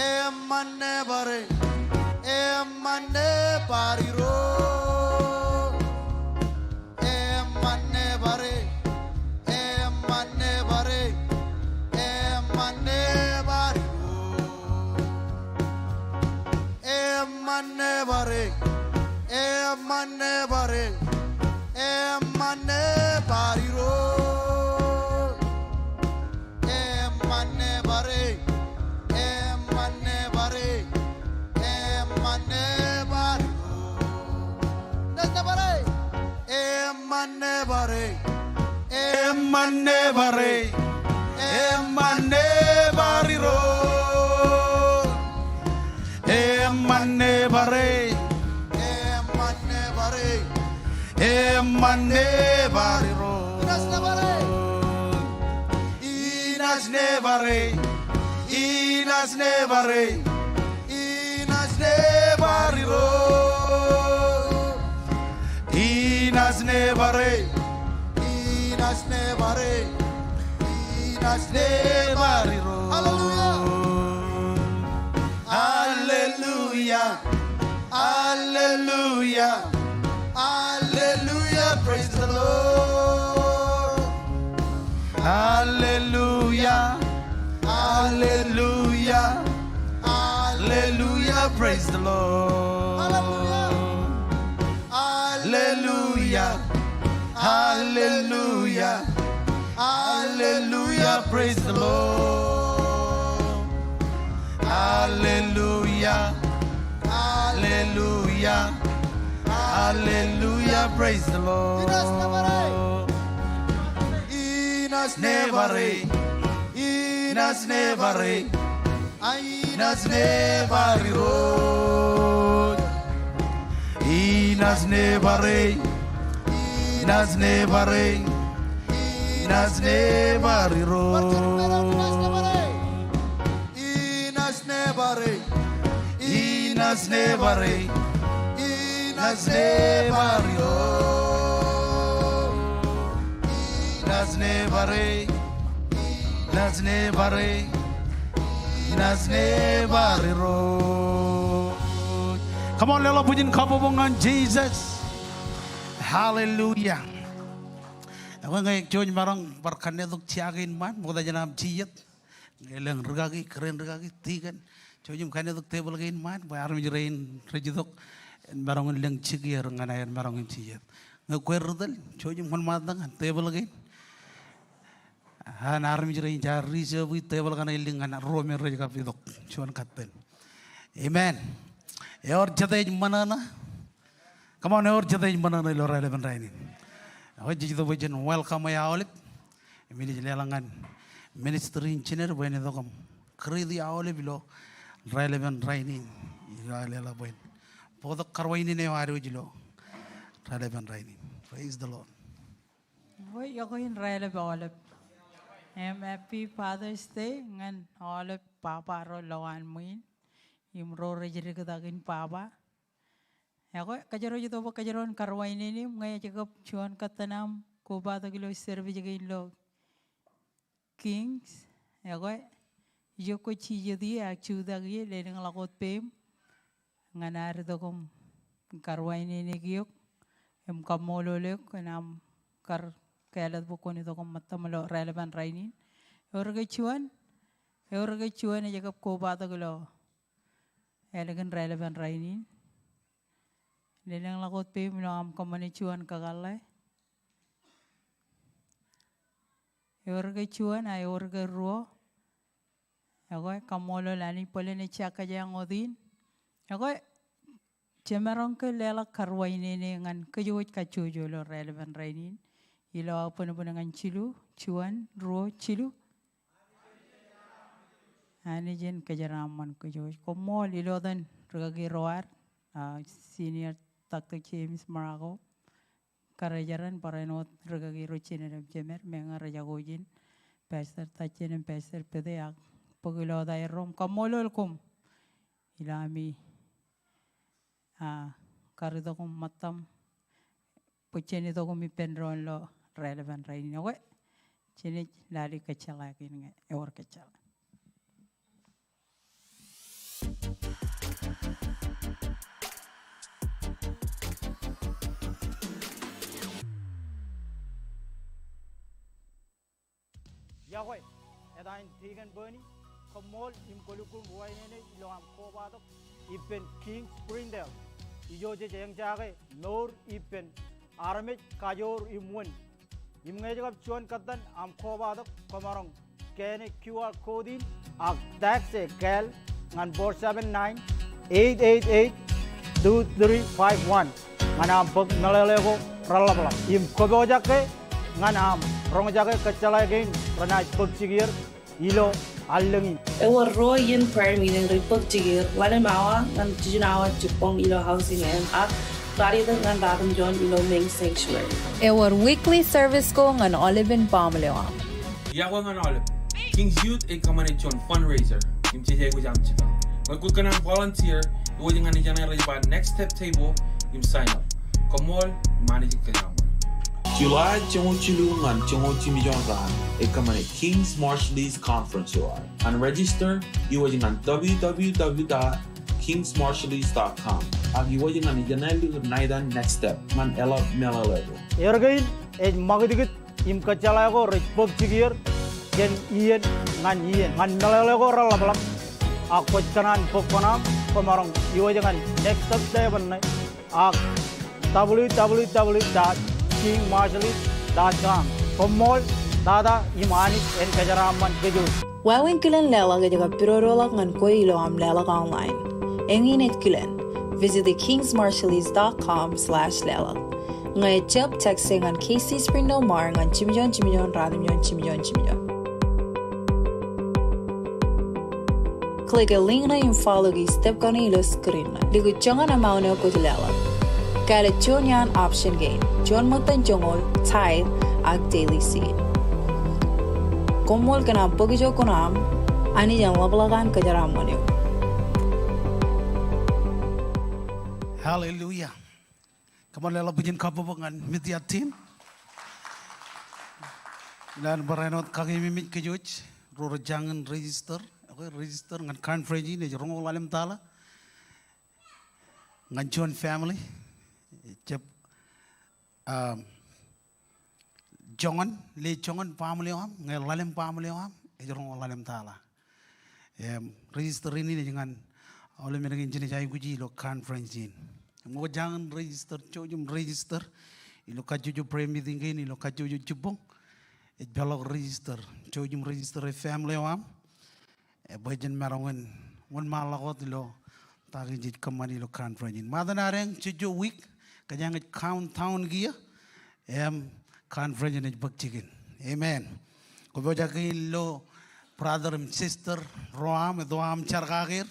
eṃṃan nōbar e, eṃṃan nōbar Irooj. Eṃṃan nōbar e, eṃṃan nōbar e, eṃṃan nōbar Irooj. Eṃṃan nōbar e, eṃṃan nōbar e, eṃṃan nōbar Irooj. Eṃṃan nōbar e, eṃṃan nōbar e, eṃṃan nōbar Irooj. Inaaj nōbar e. Eṃṃan nōbar e, eṃṃan nōbar e, eṃṃan nōbar Irooj. Eṃṃan nōbar e. Eṃṃan nōbar e. Eṃṃan nōbar Irooj. Inaaj nōbar e. Inaaj nōbar e. Inaaj nōbar e. Inaaj nōbar Irooj. Inaaj nōbar e. Inaaj nōbar e. Inaaj nōbar Irooj. Hallelujah. Hallelujah. Hallelujah. Hallelujah. Praise the Lord. Hallelujah. Hallelujah. Hallelujah. Praise the Lord. Hallelujah. Hallelujah. Hallelujah. Hallelujah. Praise the Lord. Hallelujah. Hallelujah. Hallelujah. Praise the Lord. Inaaj nōbar e. Inaaj nōbar e. Inaaj nōbar Irooj. Inaaj nōbar e. Inaaj nōbar e. Inaaj nōbar Irooj. Inaaj nōbar e. Inaaj nōbar e. Inaaj nōbar Irooj. Inaaj nōbar e. Inaaj nōbar e. Inaaj nōbar Irooj. Come on, leḷọk bwijin kabbokbok ñan Jisōs. Hallelujah. Ekwe ñe jouj maroñ bar kannetok jea kein ṃaan, ṃokta jān aṃ jijet. Ñe elōñ rikaki, kōrā in rikaki, tikōn. Jouj im kannetok tebōḷ kein ṃaan, bwe armej rein rej itok, en maroñ in lōñ jikier ñan aer maroñ in jijet. Ñe kwe ri tōl, jouj im kōṇaan ṃōttan ñan tebōḷ kein. An armej rein jaar reserve tebōḷ kaṇe elōñ ñan ruo me rej kab itok juon katten. Amen. Ewōr jet ej ṃōṇōṇō. Come on, ewōr jet ej ṃōṇōṇō ilo raelepin rainin. Ekwe jej itok bwe jen welcome e aolep. Im inaaj leḷọk ñan ministry in jined bwe en itok im kūriti aolep ilo raelepin rainin. Ilo aō leḷọk bwe en bōktok karuwainene eo ad wōj ilo raelepin rainin. Praise the Lord. Bwe iọkwe in raelep aolep. Im happy Father's Day ñan aolep baba ro lowaan ṃwiin im ro rej diktakin baba. Ekwe kōjro ej itok bwe kōjro en karuwainene im ñe ej kab juon katten aṃ kobatok ilo service kein ilo Kings, ekwe, ijo kwōj jijet ie ak jutak ie, lelōñḷọk wōt peiṃ ñan ad itok im karuwainene eok im kaṃṃoolol eok kōn aṃ kar kāālōt bwe kwōn itok im ṃōttam ilo raelepin rainin. Ewōr ke juon, ewōr ke juon ej kab kobatok ilo ālikin raelepin rainin? Lelōñḷọk wōt peiṃ ilo aṃ kōṃṃane juon kakōḷḷe. Ewōr ke juon, a ewōr ke ruo. Ekwe, kaṃṃoolol Anij bōlen ejja kōjeañ wōt in. Ekwe, jemaroñ ke leḷọk karuwainene ñan kōjwōj kajjojo ilo raelepin rainin. Ilo aō bōnbōn ñan jilu, juon, ruo, jilu. Anij en kōjeraaṃṃan kōjwōj. Koṃṃool ilo etan rikaki ro ad, a, Senior Doctor James Marago. Karijeran barāinwōt rikaki ro jined im jemed, meñe rej jako ijin, Pastor Tajen im Pastor Pete ak bōk ilo ta erro im kaṃṃoolol koṃ ilo ami, a, kar itok im ṃōttam bwe jen itok im ippān doon ilo raelepin rainin. Ekwe, jenaaj lale kōjjeḷā kein ñe ewōr kōjjeḷā. Iọkwe, eta in Deacon Bernie, koṃṃool im kwōlukkuun ruwainene ilo aṃ kobatok ippān King Springdale. Ijo jej eñjake mour ippān armej kajoor im wōn. Im ñe ej kab juon katten aṃ kobatok, kwōmaroñ kene QR code in ak text e kāāl ñan four seven nine, eight eight eight, two three five one ñan aṃ bōk meḷeḷe ko reḷapḷọk. Im kwōpojak ke ñan aṃ roñjake kōjjeḷā kein renaaj bōk jikier ilo allōñ in. Ewōr ruo iien prayer meeting rej bōk jikier ḷalem awa ñan jiljino awa jibboñ ilo Housing M ak ralitōk ñan ratimjuon ilo main sanctuary. Ewōr weekly service ko ñan aolepen baaṃle eo aṃ. Iọkwe ñan aolep. King's Youth ej kōṃṃane juon fundraiser im jej aikuj aṃ jipañ. Ñe kwōj kōṇaan volunteer, iwōj ñan ijeṇe rej ba Next Step Table im sign up. Koṃṃool im Anij en kōjeraaṃṃan. July joñoul jilu ñan joñoul jimjuon raan ej kōṃṃane King's Marshallese Conference eo ad. An register, iwōj ñan W W W dot kings marshallese dot com ak iwōj ñan ijeṇe likūt ṇa etan Next Step ñan eḷap meḷeḷe ko. Erkein ej ṃakūtkūt im kōjjeḷā ko rej bōk jikier jān iien ñan iien ñan meḷeḷe ko reḷapḷọk. Ak kwōj kōṇaan bōk kuṇaaṃ, kwōmaroñ iwōj ñan Next Step eo eṇ ṇe ak W W W dot king marshallese dot com. Koṃṃool tata im Anij en kōjeraaṃṃan kōj. Wāween kilen leḷọk ej kab pidodoḷọk ñan kwe ilo aṃ leḷọk online. Eñin ej kilen. Visit e kings marshallese dot com slash leḷọk. Ñe ejjab, text e ñan K C Springdale Mar ñan jimjuon jimjuon ratimjuon jimjuon jimjuon. Click e link ṇe im follow e step kaṇe ilo screen ṇe. Likūt joñan amount eo kwōj leḷọk. Kāālōt juon iaan option kein. Juon ṃōttan joñoul, tithe, ak daily seed. Koṃṃool kōn aṃ bōk ijo kuṇaaṃ, Anij en ḷapḷọk an kōjeraaṃṃan eok. Hallelujah. Come on, leḷọk bwijin kabbokbok ñan media team. Ilo barāinwōt kakeememej kōj wōj ro rej jañin register, ekwe, register ñan conference in ej roñoul ḷalem tala ñan juon family. Jab, um, joñan, le joñan baaṃle eo aṃ, ñe ḷalem baaṃle eo aṃ ej roñoul ḷalem taḷa. Im register in ej ñan aolep men kein jenaaj aikuji ilo conference in. Im ñe kwō jañin register, jouj im register ilo kajjojo prayer meeting kein ilo kajjojo jibboñ. Ej peḷọk register, jouj im register e family eo aṃ. E, bwe jen maroñ in wōnṃaanḷọk wōt ilo ta kein jej kōṃṃani ilo conference in. Ṃōttan adeañ, jejjo week, kōjeañ ej countdown kiiō, im conference in ej bōk jikin. Amen. Kwō pojak in lo brother im sister ro aṃ, etto aṃ jar kake er,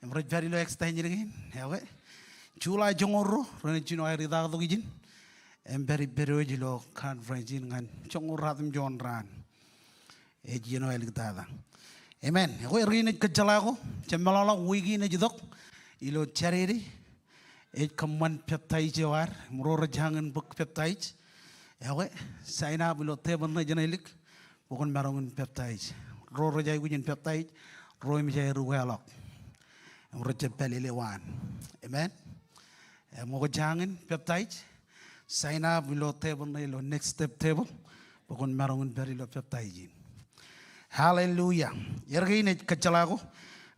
im rej pād ilo extension kein, ekwe. July joñoul ruo, renaaj jino aer itaaktok ijin, im pād ippād wōj ilo conference in ñan joñoul ruatimjuon raan. Ej iien eo āliktata. Amen. Ekwe, erkein ej kōjjeḷā ko, jab meḷọkḷọk wiik in ej itok ilo Jādede. Ej kōṃṃan peptaij eo ad, im ro rejañin bōk peptaij, ekwe, sign up ilo tebōḷ ṇe jenaaj lik bwe kwōn maroñ in peptaij. Ro rej aikuj in peptaij, ro emōj aer ukeḷọk im rejjab pālele waan. Amen. Im ñe kwō jañin peptaij, sign up ilo tebōḷ ṇe ilo Next Step tebōḷ bwe kwōn maroñ in pād ilo peptaij in. Hallelujah. Erkein ej kōjjeḷā ko,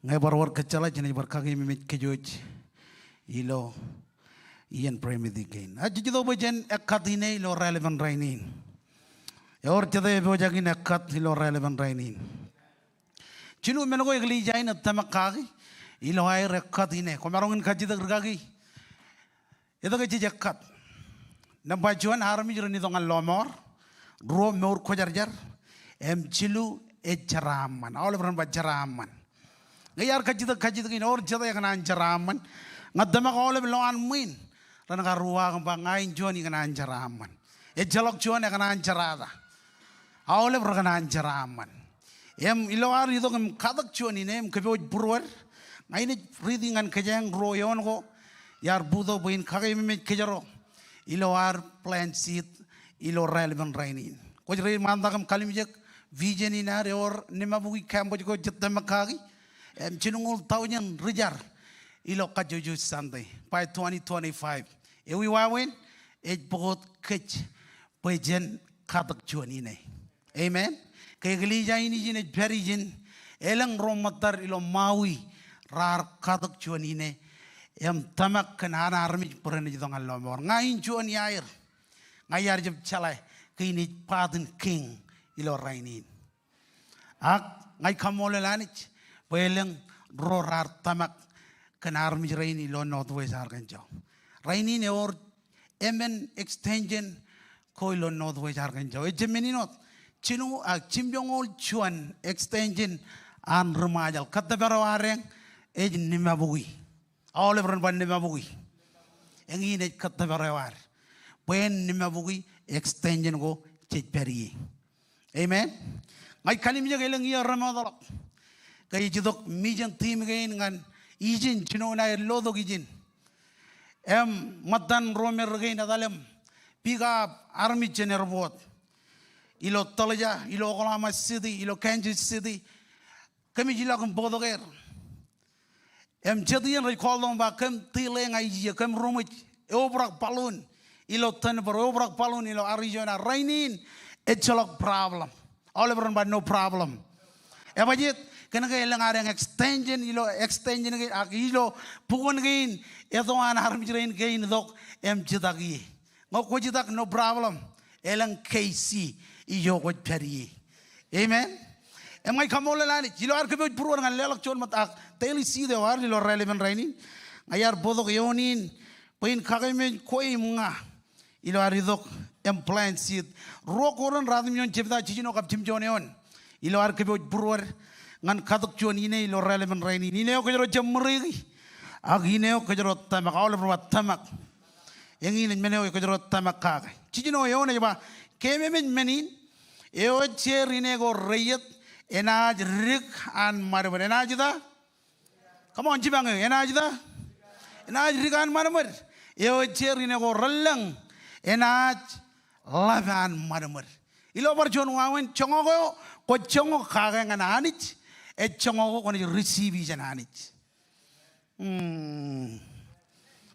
ñe bar wōr kōjjeḷā jenaaj bar kakeememej kōj wōj ilo iien prayer meeting kein. Ak jej itok bwe jen ekkat ine ilo raelepen rainin. Ewōr jete epojak in ekkat ilo raelepen rainin? Jilu men ko eklejia in ej tōmak kaki ilo aer ekkat ine. Kwō maroñ in kajjitōk rikaki. Etke jej ekkat? Nōṃba juon, armej ren itok ñan lọmọọr. Ruo, mour kwōjarjar. Im jilu, ej jeraaṃṃan. Aolep ren ba jeraaṃṃan. Ñe iar kajjitōk kajjitōk in, ewōr jete ekōṇaan jeraaṃṃan? Ña tōmak aolep lowaan ṃwiin ren kar uwaak im ba ña in juon ikōṇaan jeraaṃṃan. Ejjeḷọk juon ekōṇaan jerata. Aolep rekōṇaan jeraaṃṃan. Im ilo ad itok im katak juon ine im kōpooj būruod, ña inaaj riiti ñan kōjeañ ruo eoon ko iar bōktok bwe in kakeememej kōjro ilo ad plant seed ilo raelepen rainin. Kwōj rein ṃaantak im kalimjek vision in ad, ewōr ṇiṃabukwi campus ko jej tōmak kaki, im jilñuul taujin ri jar ilo kajjojo Sunday by twenty twenty-five. Ewi wāween? Ej bōk wōt kōj bwe jen katak juon ine. Amen. Ke eklejia in ijin ej pād ijin, elōñ ro ṃōttad ilo Maui raar katak juon ine im tōmak kōn an armej bwe renaaj itok ñan lọmọọr. Ña in juon iaer. Ña iar jab jeḷā ke in ej part in king ilo rainin. Ak ña ij kaṃṃoolol Anij bwe elōñ ro raar tōmak kōn armej rein ilo Northwest Arkansas. Rainin ewōr emān extension ko ilo Northwest Arkansas. Ejjab men in wōt. Jino ak jimjuonñoul juon extension an ri Ṃajeḷ. Kōttōpar eo adeañ ej ṇiṃabukwi. Aolep ren ba ṇiṃabukwi. Eñin ej kōttōpar eo ad. Bwe en ṇiṃabukwi extension ko jej pād ie. Amen. Ña ij kalimjek elōñ iiō remootḷọk ke ij itok mission team kein ñan ijin, jinoin aer lotok ijin. Im ṃōttan ro me ri kein etal im pick up armej jān airport ilo Tulsa, ilo Oklahoma City, ilo Kansas City. Kōmij ilọk im bōktok er. Im jet iien rej call tok im ba kōm delay ña ij iiō, kōm ruṃwij. Eobrak balloon ilo Denver, eobrak balloon ilo Arizona. Rainin ejjeḷọk problem. Aolep ren ba no problem. Ebajeet? Kōnke elōñ adeañ extension ilo extension kein ak ilo bukwōn kein, etto an armej rein kein itok im jitak ie. Ñe kwōj jitak, no problem. Elōñ K C ijo kwōj pād ie. Amen. Im ña ij kaṃṃoolol Anij ilo ad kōpooj būruod ñan leḷọk juon ṃōttan ak daily seed eo ad ilo raelepen rainin. Ña iar bōktok eoon in bwe in kakeememej kwe im ña ilo ad itok im plant seed. Ruo Korint ruatimjuon jebta jiljino kab jimjuon eoon. Ilo ad kōpooj būruod ñan katak juon ine ilo raelepen rainin. Ine eo kōjro jab ṃōreiki ak ine eo kōjro tōmak. Aolep ren ba tōmak. Eñin ej men eo kōjro tōmak kake. Jiljino eoon ej ba, keememej men in, eo ej jeer ine ko reiiet enaaj dik an ṃadṃōd. Enaaj ta? Come on, jipañ eō. Enaaj ta? Enaaj dik an ṃadṃōd. Eo ej jeer ine ko relōñ enaaj ḷap an ṃadṃōd. Ilo bar juon wāween, joñak eo kwōj joñak kake ñan Anij, ej joñak eo kwōnaaj receive jān Anij. Hmm.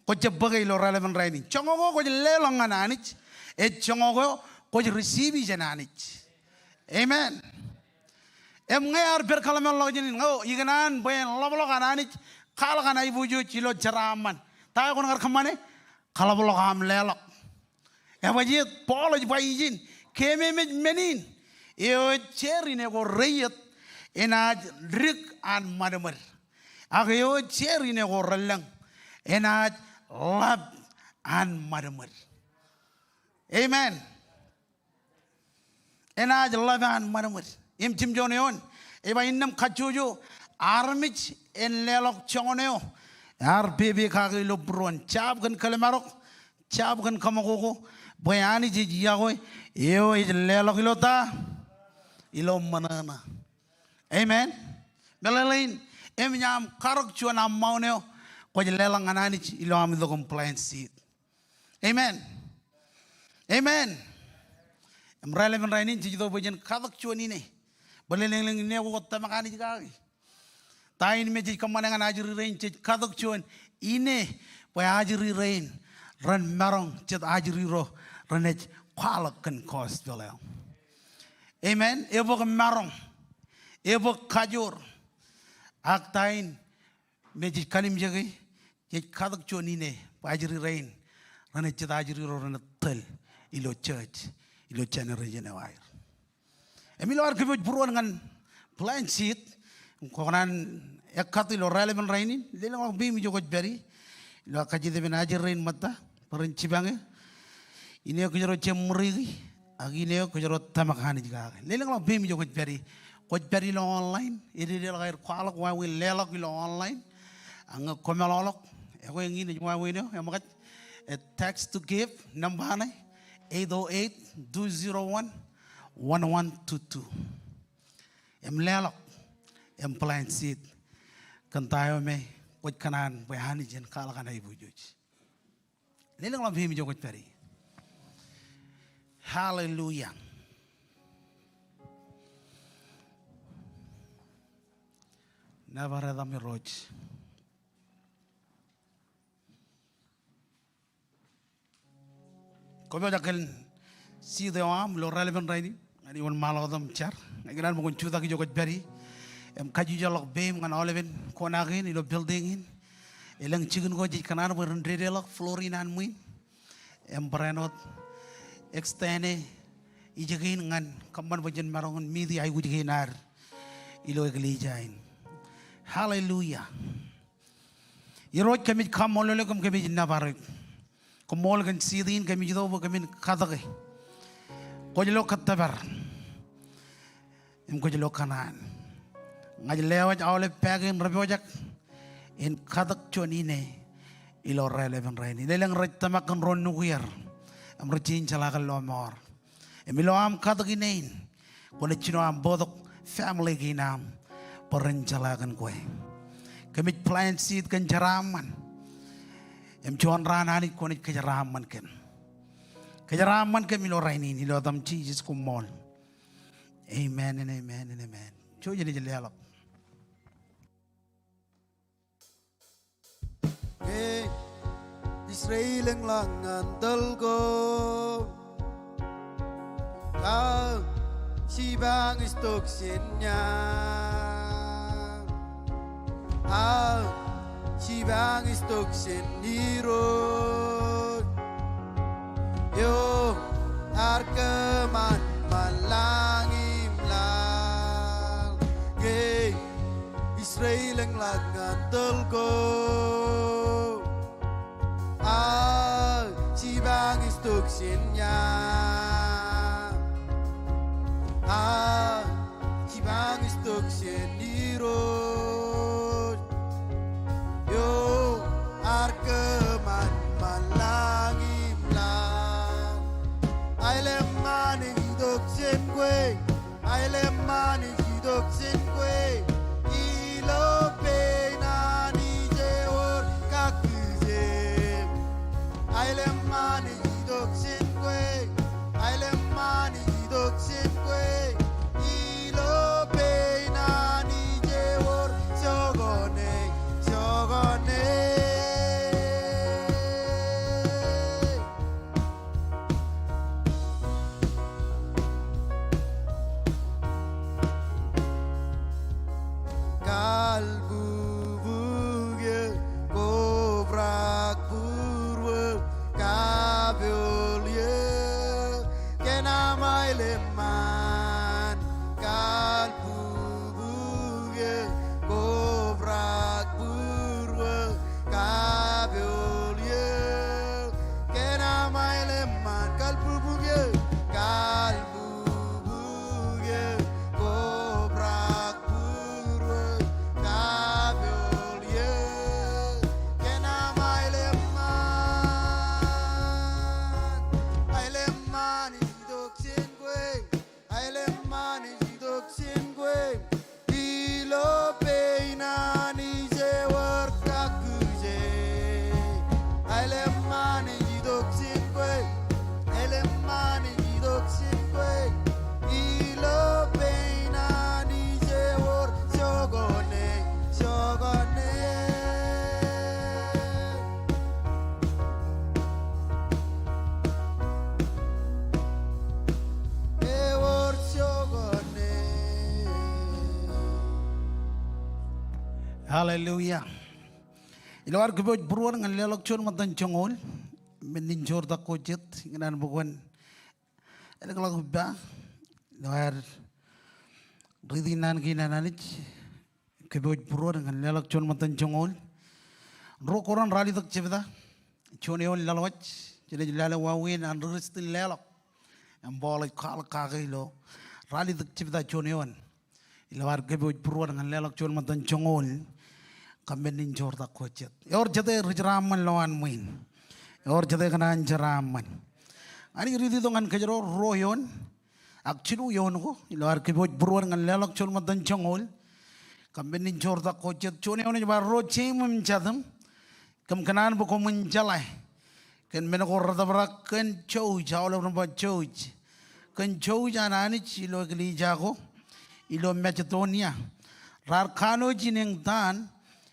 Kwōj jab bōke ilo raelepen rainin. Joñak eo kwōj leḷọk ñan Anij, ej joñak eo kwōj receive jān Anij. Amen. Im ñe ear pād kōḷmānḷọkjeṇ in, ñe ikōṇaan bwe en ḷapḷọk an Anij kwaḷọk an aiboojoj ilo jeraaṃṃan, ta eo kwōn kar kōṃṃane? Kaḷapḷọk aṃ leḷọk. Ebajjeet, Paul ej ba ijin, keememej men in, eo ej jeer ine ko reiiet, enaaj dik an ṃadṃōd. Ak eo ej jeer ine ko relōñ, enaaj ḷap an ṃadṃōd. Amen. Enaaj ḷap an ṃadṃōd. Im jimjuon eoon, ej ba innām kajjojo armej en leḷọk joñan eo ear pepe kake ilo būruon. Jab kōn kōlmarok, jab kōn kaṃakoko, bwe Anij ej yokwe eo ej leḷọk ilo ta? Ilo ṃōṇōṇō. Amen. Meḷeḷein, im ñe aṃ karōk juon aṃ maun eo, kwōj leḷọk ñan Anij ilo aṃ itok im plant seed. Amen. Amen. Im raelepin rainin jej itok bwe jen katak juon ine. Bwe lelōñlōñ ine ko kwōj tōmak Anij kaki. Ta in me jej kōṃṃane ñan ajri rein? Jej katak juon ine bwe ajri rein ren maroñ jet ajri ro renaaj kwaḷọk kōn gospel eo. Amen. Ebōk maroñ, ebōk kajoor. Ak ta in me jej kallimjeke? Jej katak juon ine bwe ajri rein renaaj jet ajri ro renaaj tōl ilo church, ilo generation eo aer. Im ilo ad kōpooj būruon ñan plant seed, kwō kōṇaan ekkat ilo raelepin rainin, lelōñḷọk peiṃ ijo kwōj pād ie. Ilo kajjitōk ippān ajri rein ṃōtta, bwe ren jipañe. Ine eo kōjro jab ṃuriki, ak ine eo kōjro tōmak Anij kake. Lelōñḷọk peiṃ ijo kwōj pād ie. Kwōj pād ilo online, ededeḷọk aer kwaḷọk wāween leḷọk ilo online. Ak ñe kwōmeḷọkḷọk, ekwe eñin ej wāween eo, eṃōkaj, e text to give, nōṃba ṇe, eight oh eight, two zero one, one one two two. Im leḷọk, im plant seed kōn ta eo me kwōj kōṇaan bwe Anij en kwaḷọk an aiboojoj. Lelōñḷọk peiṃ ijo kwōj pād ie. Hallelujah. Nōbar etaṃ Irooj. Kwō pojak kōn seed eo aṃ ilo raelepin rainin, ñan iwōn ṃaḷotak im jar. Ña ikōṇaan bwe kwōn jutak ijo kwōj pād ie. Im kajjitōk ḷọk peiṃ ñan aolepen kōṇaan kein ilo building in. Elōñ jikin ko jej kōṇaan bwe ren dedeḷọk floor in an ṃwiin. Im barāinwōt extend e ijin kein ñan kōṃṃan bwe jen maroñ in meet e aikuj kein ad ilo eklejia in. Hallelujah. Irooj, kōmij kaṃṃoolol eok im kōmij nōbar eok. Koṃṃool kōn seed in kōmij itok bwe kōmin katōke. Kwōj lo kōttōpar im kwōj lo kōṇaan. Ña ij lewōj aolep pā kein rej pojak in katak juon ine ilo raelepin rainin. Elōñ rej tōmak kōn ro nukier im rej jañin jeḷā kōn lọmọọr. Im ilo aṃ katak ine in, kwōnaaj jino aṃ bōktok family kein aṃ bwe ren jeḷā kōn kwe. Kōmij plant seed kōn jeraaṃṃan. Im juon raan Anij kwōnaaj kōjeraaṃṃan kōm. Kōjeraaṃṃan kōm ilo rainin, ilo etaṃ Jisōs, koṃṃool. Amen and amen and amen. Jouj im leḷọk. Ñe Israel eñḷọk ñan tōl ko, aō jipañ ej tok jān ia? Aō jipañ ej tok jān Irooj eo ear kōṃanṃan lañ im laḷ? Ñe Israel eñḷọk ñan tōl ko, aō jipañ ej tok jān ia? Aō jipañ ej tok jān Irooj eo ear kōṃanṃan lañ im laḷ? Aelep ṃanij itok jān kwe. Aelep ṃanij itok jān kwe ilo pein Anij ewōr kakkije. Aelep ṃanij itok jān kwe. Aelep ṃanij itok jān kwe ilo pein Anij ewōr jokone, jokone. Hallelujah. Ilo ad kōpooj būruod ñan leḷọk juon ṃōttan joñoul, men in joortak ko jet, ikōṇaan bwe kwōn ālōkḷọk ippa ilo ad riiti naan kein an Anij. Kōpooj būruod ñan leḷọk juon ṃōttan joñoul. Ruo Korint ralitōk jebta, juon eoon laḷwaj, jenaaj lale wāween an ri Kristian leḷọk. Im Paul ej kwaḷọk kake ilo ralitōk jebta juon eoon. Ilo ad kōpooj būruod ñan leḷọk juon ṃōttan joñoul, kab men in joortak ko jet. Ewōr jete ri jeraaṃṃan lowaan ṃwiin? Ewōr jete kōṇaan jeraaṃṃan? Ña ij riiti tok ñan kōjro ruo eoon ak jilu eoon ko ilo ad kōpooj būruod ñan leḷọk juon ṃōttan joñoul, kab men in joortak ko jet. Juon eoon ej ba, ro jeim im jatūṃ, kōm kōṇaan bwe koṃwin jeḷā kōn men ko retōprak kōn jouj, aolep ren ba jouj, kōn jouj an Anij ilo eklejia ko ilo Masedonia. Raar kanooj in eñtaan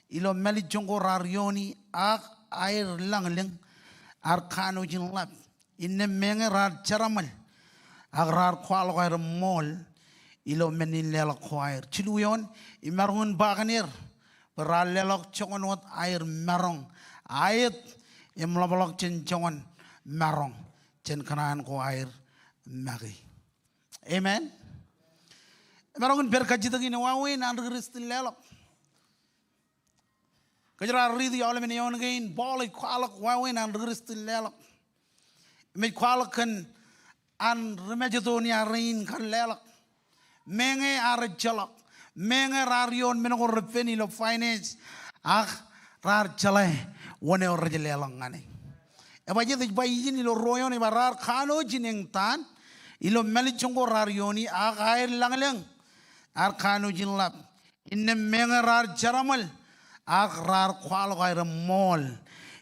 ilo mālejjoñ ko raar iooni, ak aer lañlōñ, ar kanooj in ḷap. Innām meñe raar jeraṃōl, ak raar kwaḷọk aer ṃool ilo men in leḷọk ko aer. Jilu eoon, imaroñ in ba kōn er bwe raar leḷọk joñan wōt aer maroñ aet im ḷapḷọk jān joñan maroñ jān kōṇaan ko aer make. Amen. Imaroñ in pād kajjitōk in wāween an ri Kristian leḷọk. Kōjro ar riiti aolepen eoon kein, Paul ej kwaḷọk wāween an ri Kristian leḷọk. Im ej kwaḷọk kōn an ri Masedonia rein kar leḷọk. Meñe ar ejjeḷọk, meñe raar ioon men ko repen ilo finance, ak raar jeḷā wōn eo rej leḷọk ñan e. Ej ba jet, ej ba ijin ilo ruo eoon, ej ba raar kanooj in eñtaan ilo mālejjoñ ko raar iooni, ak aer lañlōñ, ar kanooj in ḷap. Innām meñe raar jeraṃōl, ak raar kwaḷọk aer ṃool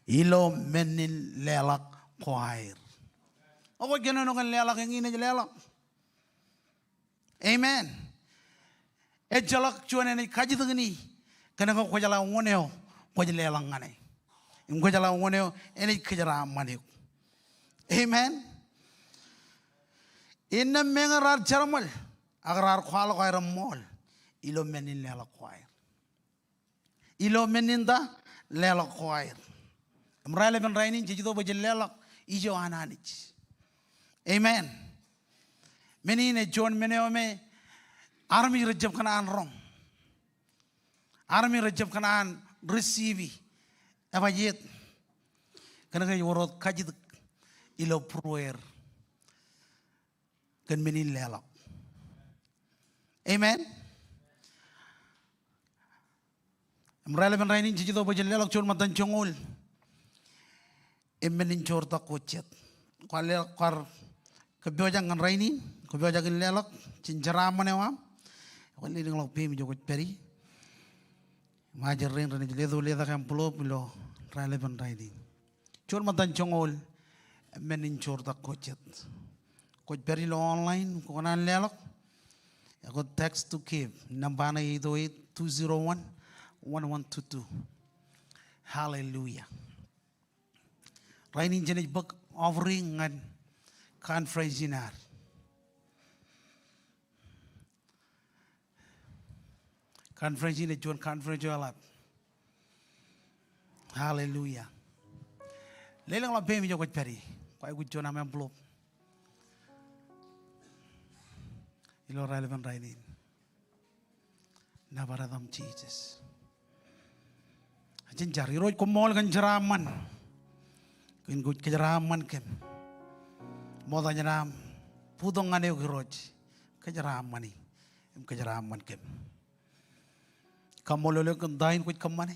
ilo men in leḷọk ko aer. O kwōj kōnono kōn leḷọk eñin ej leḷọk? Amen. Ejjeḷọk juon enaaj kajjitōkin e kōn ke kwō jeḷā wōn eo kwōj leḷọk ñan e. Im kwō jeḷā wōn eo enaaj kōjeraaṃṃan eok. Amen. Innām meñe raar jeraṃōl, ak raar kwaḷọk aer ṃool ilo men in leḷọk ko aer. Ilo men in ta? Leḷọk ko aer. Im raelepen rainin jej itok bwe jen leḷọk ijo an Anij. Amen. Men in ej juon men eo me armej rejjab kōṇaan roñ. Armej rejjab kōṇaan receive e. Ej ba jet? Kōn ke ej wōr wōt kajjitōk ilo būrueer kōn men in leḷọk. Amen. Im raelepen rainin jej itok bwe jen leḷọk juon ṃōttan joñoul im men in joortak ko jet. Kwaar leḷọk, kwaar kōppojak ñan rainin, kōppojak in leḷọk jān jeraaṃṃan eo aṃ. Kwōn lelōñḷọk peiṃ ijo kwōj pād ie. Im ajri rein renaaj leto letak envelope ilo raelepen rainin. Juon ṃōttan joñoul, men in joortak ko jet. Kwōj pād ilo online, kwō kōṇaan leḷọk. Ekwe text to give. Nōṃba ṇe eight oh eight, two zero one, one one two two. Hallelujah. Rainin jenaaj bōk offering ñan conference in ad. Conference in ej juon conference eo eḷap. Hallelujah. Lelōñḷọk peiṃ ijo kwōj pād ie. Kwaikuj juon aṃ envelope ilo raelepen rainin. Nōbar etaṃ Jisōs. Jen jar. Irooj, koṃṃool kōn jeraaṃṃan. Kōn kwōj kōjeraaṃṃan kōm. Ṃokta jān aṃ bōktok ñan eok Irooj. Kōjeraaṃṃani im kōjeraaṃṃan kōm. Kaṃṃoolol eok kōn ta in kwōj kōṃṃane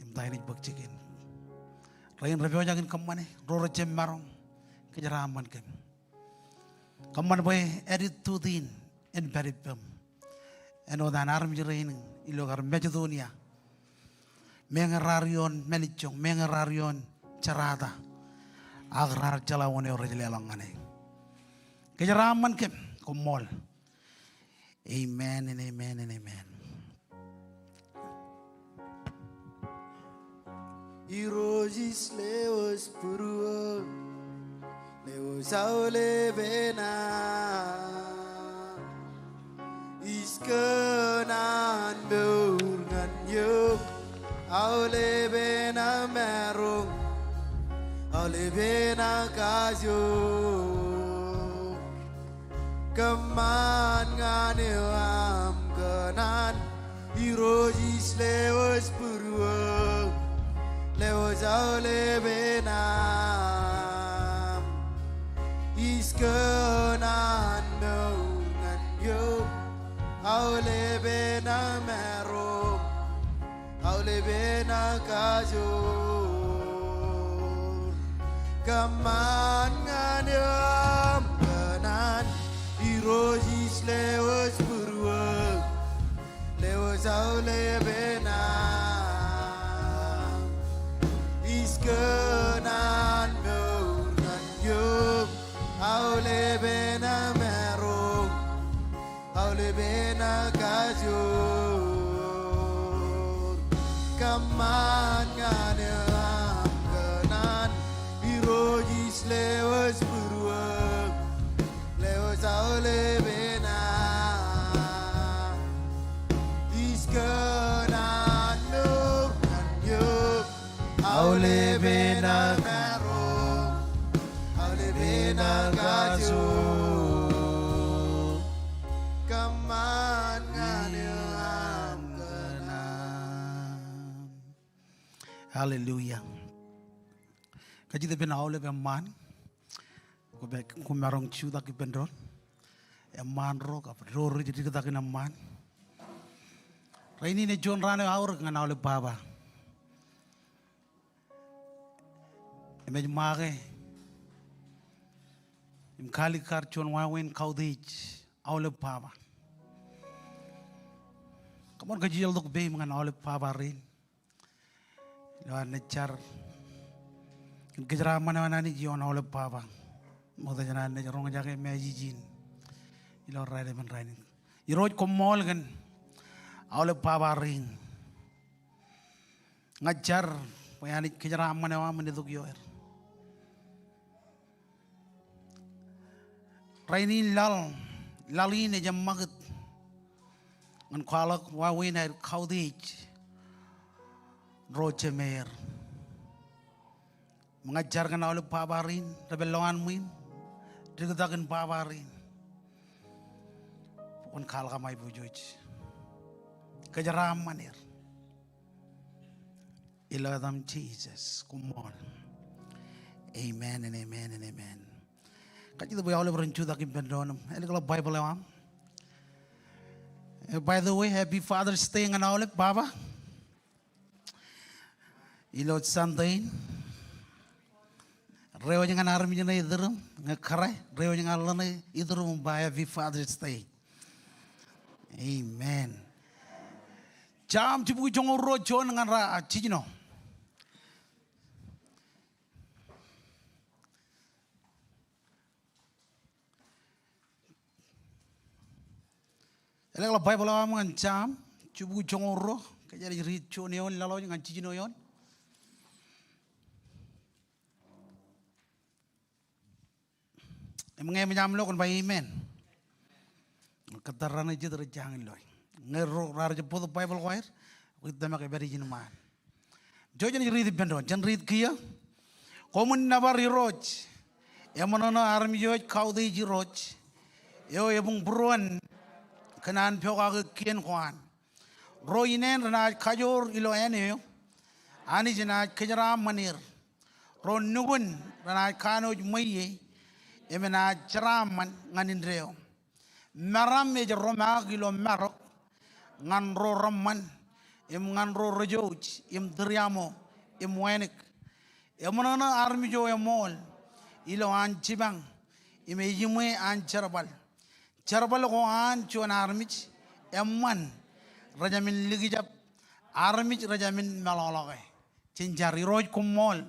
im ta in ej bōk jikin. Rein rej pojak in kōṃṃane, ro rejjab maroñ, kōjeraaṃṃan kōm. Kōṃṃan bwe attitude in en pād ippām. Āinwōt an armej rein ilo kar Masedonia. Meñe raar ioon mālejjoñ, meñe raar ioon jerata, ak raar jeḷā wōn eo rej leḷọk ñan e. Kōjeraaṃṃan kōm, koṃṃool. Amen and amen and amen. Irooj ij lewōj būruō, lewōj aolepen aō. Ij kōṇaan mour ñan Aolepen aṃ maroñ, aolepen aṃ kajoor. Kōṃṃan ñan eo aṃ kōṇaan, Irooj, ij lewōj būruō, lewōj aolepen aṃ. Ij kōṇaan mour ñan eok, aolepen aṃ maroñ, aolepen aṃ kajoor. Kōṃṃan ñan eo aṃ kōṇaan, Irooj, ij lewōj būruō, lewōj aolepen aṃ. Ij kōṇaan mour ñan eok, aolepen aṃ maroñ, aolepen aṃ kajoor. Kōṃṃan ñan eo aṃ kōṇaan, Irooj, ij lewōj būruō, lewōj aolepen aṃ. Ij kōṇaan mour ñan eok, aolepen aṃ maroñ, aolepen aṃ kajoor. Kōṃṃan ñan eo aṃ kōṇaan. Hallelujah. Kajjitōk ippān aolep eṃṃaan. Koṃ maroñ jutak ippān doon. Eṃṃaan ro kab ro rej diktakin eṃṃaan. Rainin ej juon raan eo aorōk ñan aolep baba. Im ej make im kaalikkar juon wāween kautiej aolep baba. Koṃwin kajjitōk ippān ñan aolep baba rein. Ilo an naaj jar kōn kōjeraaṃṃan eo an Anij ioon aolep baba. Ṃokta jān an naaj roñjake message in ilo raelepen rainin. Irooj, koṃṃool kōn aolep baba rein. Ña ij jar bwe Anij kōjeraaṃṃan eo aṃ en itok ioer. Rainin laḷ, laḷ in ej eṃṃakūt ñan kwaḷọk wāween aer kautiej ro jemeer. Im ña ij jar kōn aolep baba rein, rej pād ilowaan ṃwiin, diktakin baba rein. Kwōn kwaḷọk aṃ aiboojoj. Kōjeraaṃṃan er. Ilo etaṃ Jisōs, koṃṃool. Amen and amen and amen. Kajjitōk bwe aolep ren jutak ippān doon im ālikḷọk Baibōḷ eo aṃ. Eh, by the way, happy Father's Day ñan aolep baba. Ilo Sunday in, reiwōj ñan armej ṇe iturūṃ, ñe kōrā, reiwōj ñan ḷōṇe iturūṃ im ba happy Father's Day. Amen. Sam jibukwi joñoul ruo juon ñan raan jijino. Ālikḷọk Baibōḷ eo aṃ ñan Sam jibukwi joñoul ruo, kōjeañ ej riit juon eoon laḷ eo ñan jijino eoon. Im ñe eṃōj aṃ lo kwōn ba amen. Kōttar raṇe jet rej jañin loe. Ñe ro raar jab bōktok Baibōḷ ko aer, kwōj tōmak ej pād ijin ṃaan. Jouj jen riit ippān doon, jen riit kiiō. Koṃwin nōbar Irooj, eṃōṇōṇō armej eo ej kautiej Irooj, eo ebuñ būruon kōn an pokake kien ko an. Ro ineen renaaj kajoor ilo āne eo, Anij enaaj kōjeraaṃṃan er. Ro nukun renaaj kanooj ṃweiie, im enaaj jeraaṃṃan ñan indeeo. Meram ej romaak ilo marok ñan ro reṃṃan, im ñan ro rejouj, im tūriaṃo, im wānōk. Eṃōṇōṇō armej eo eṃool ilo an jipañ, im ejiṃwe an jerbal. Jerbal ko an juon armej eṃṃan, rejamin likjab, armej rejamin meḷọkḷọke. Jen jar. Irooj, koṃṃool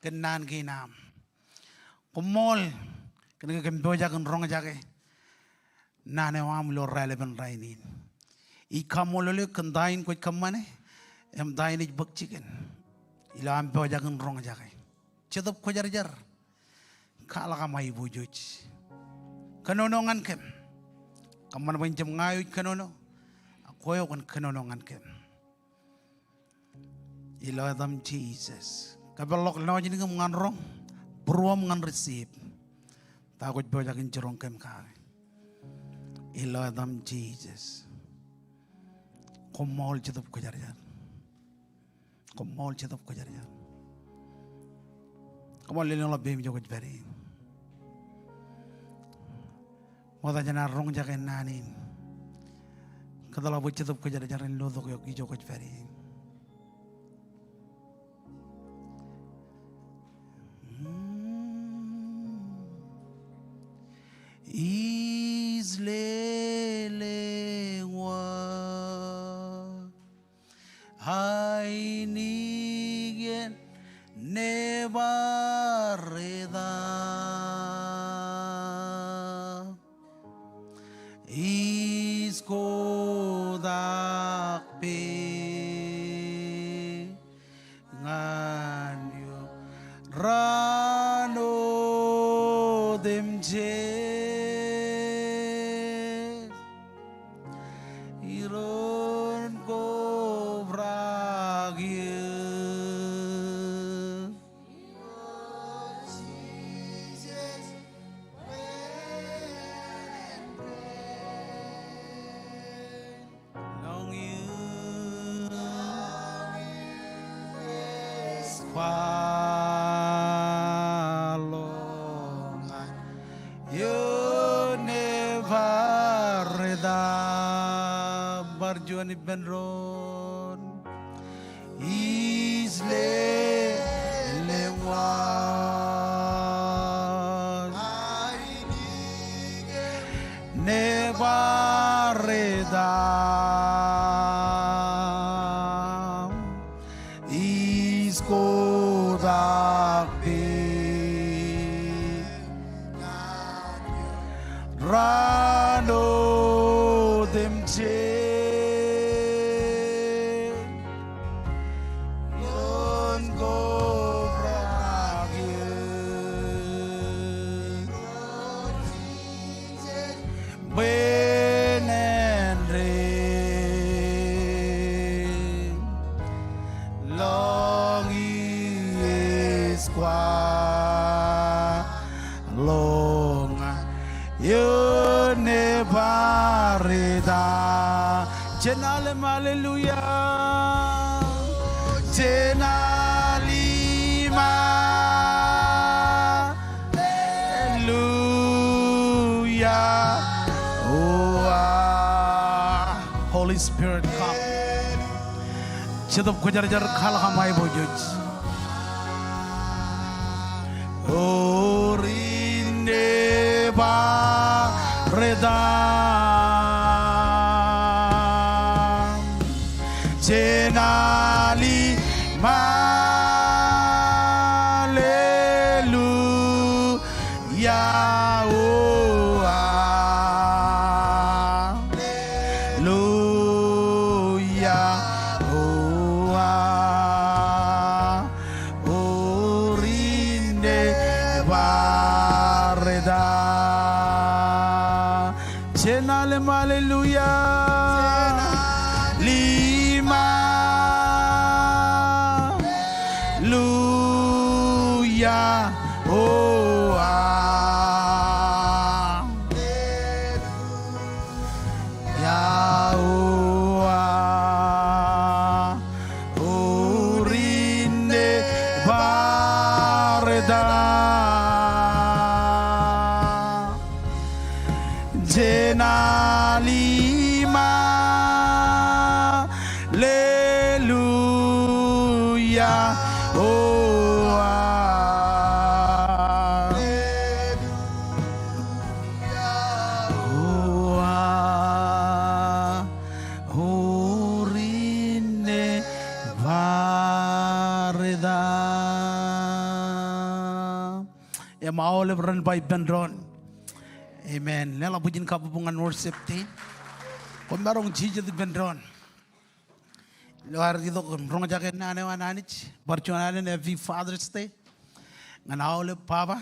kōn naan kein aṃ. Koṃṃool kōn ke kōm pojak in roñjake naan eo aṃ ilo raelepen rainin. Ij kaṃṃoolol eok kōn ta in kwōj kōṃṃane, im ta in ej bōk jikin ilo am pojak in roñjake. Jetōb Kwōjarjar, kwaḷọk aṃ aiboojoj. Kōnono ñan kōm. Kōṃṃan bwe en jab ña eo ij kōnono, ak kwe eo kwōn kōnono ñan kōm. Ilo etaṃ Jisōs. Kōpeḷḷọk lọjilñiṃ ñan roñ, būruōṃ ñan receive ta kwōj pojak in jiroñ kōm kake. Ilo etaṃ Jisōs. Koṃṃool Jetōb Kwōjarjar. Koṃṃool Jetōb Kwōjarjar. Koṃṃool lelōñḷọk peiṃ ijo kwōj pād ie. Ṃokta jān ad roñjake naan in, kōtḷọk bwe Jetōb Kwōjarjar en lotok eok ijo kwōj pād ie. Ij lelōñ wōt ainikien nebar etaṃ. Ij kotak peik ñan eok raan otemjej. Iroñ kobrak eō. Lọñiō ej kwaḷọk ñan eō nebar etaṃ. Bar juon ippān doon. Ij lelōñ wōt nebar etaṃ. Ij kotak peik raan otemjej. Iroñ kobrak eō. Bwe nen rej lọñiō ej kwaḷọk ñan eō nebar etaṃ. Jen al im hallelujah. Jen al im hallelujah. Oh, ah. Holy Spirit, come. Jetōb Kwōjarjar, kwaḷọk aṃ aiboojoj. Orin nebar etaṃ. Jen al im hallelujah. Hallelujah. Oh, ah. Orin nebar etaṃ. Jen al im hallelujah. Jen al im hallelujah. Oh, ah. Yahweh, orin nebar etaṃ. Jen al im hallelujah. Oh, ah. Oh, ah, orin nebar etaṃ. Im aolep ren ba ippān doon. Amen. Leḷọk bwijin kabbokbok ñan worship team. Koṃ maroñ jijet ippān doon. Ilo ad itok im roñjake naan eo an Anij, bar juon alen Happy Father's Day ñan aolep baba.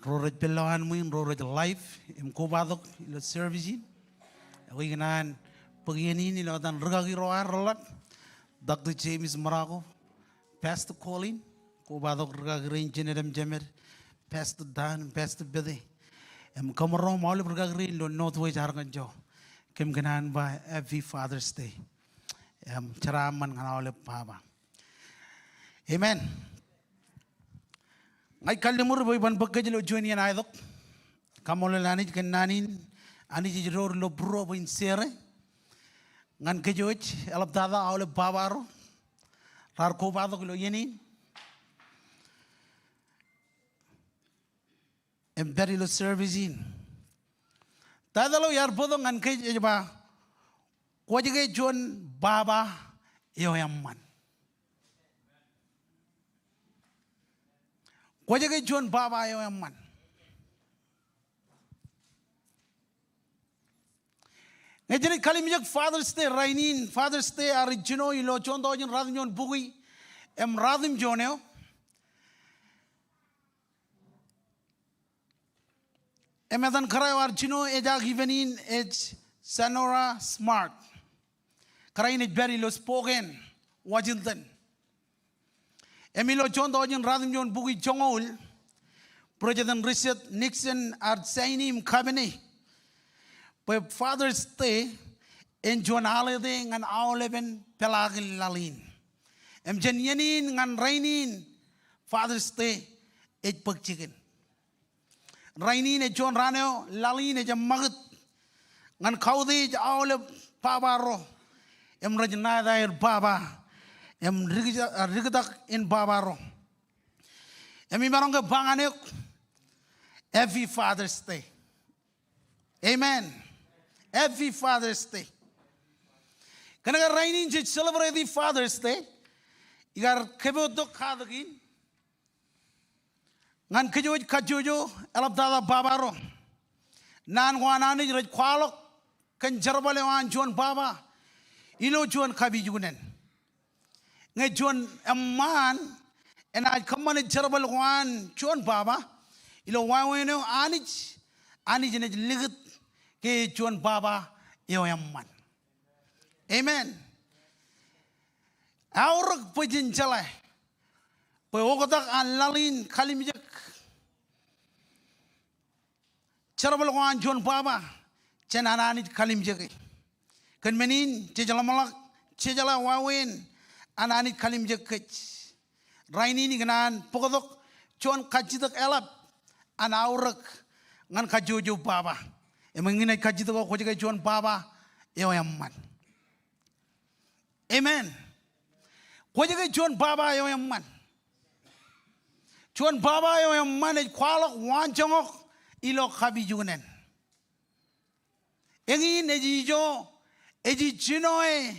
Ro rej pād ilowaan ṃwiin, ro rej live im kobatok ilo service in. Ekwe ikōṇaan bōk iien in ilo etan rūkaki ro arḷọk. Doctor James Marako, Pastor Colin, kobatok rūkaki rein, jined im jemed, Pastor Dan, Pastor Bete, im kōmro im aolep rūkaki rein ilo Northwest Arkansas. Kōm kōṇaan ba Happy Father's Day. Im jeraaṃṃan ñan aolep baba. Amen. Ña ij kalliṃur bwe iban bōk kōj ilo juon iien aetok. Kaṃṃoolol Anij kōn naan in Anij ej door ilo būruō bwe in share ñan kōj wōj, eḷaptata aolep baba ro raar kobatok ilo iien in im pād ilo service in. Title eo iar bōktok ñan kōj ej ba, Kwōj ke juon baba eo eṃṃan. Kwōj ke juon baba eo eṃṃan. Ñe jenaaj kalimjek Father's Day rainin, Father's Day ear jino ilo juon tọujin ratimjuon bukwi im ratimjuon eo. Im etan kōrā eo ear jino ejaak ippān in ej Sonora Smart. Kōrā in ej pād ilo Spokane, Washington. Im ilo juon tọujin ratimjuon bukwi joñoul, President Richard Nixon ear saini im kapene bwe Father's Day en juon holiday ñan aolepen peḷaakin laḷ in. Im jān iien in ñan rainin, Father's Day ej bōk jikin. Rainin ej juon raan eo laḷ in ej eṃṃakūt ñan kautiej aolep baba ro im rej ṇaet aer baba im dik-, diktak in baba ro. Im imaroñ ke ba ñan eok, Happy Father's Day. Amen. Happy Father's Day. Kōnke rainin jej celebrate Father's Day, ikar kōpooj tok katak in ñan kōj wōj kajjojo eḷaptata baba ro. Naan ko an Anij rej kwaḷọk kōn jerbal eo an juon baba ilo juon kapijuknen. Ñe juon eṃṃaan enaaj kōṃṃane jerbal ko an juon baba, ilo wāween eo Anij, Anij enaaj likūt ke juon baba eo eṃṃan. Amen. Eaorōk bwe jen jeḷā bwe oktak an laḷ in kalimjek jerbal ko an juon baba jān an Anij kalimjeke. Kōn men in jej ḷōmṇak, jejeḷā wāween an Anij kalimjek kōj. Rainin ikōṇaan bōktok juon kajjitōk eḷap an aorōk ñan kajjojo baba. Im eñin ej kajjitōk eo, kwōj ke juon baba eo eṃṃan. Amen. Kwōj ke juon baba eo eṃṃan. Juon baba eo eṃṃan ej kwaḷọk waanjoñak ilo kapijuknen. Eñin ej ijo, ej jinoe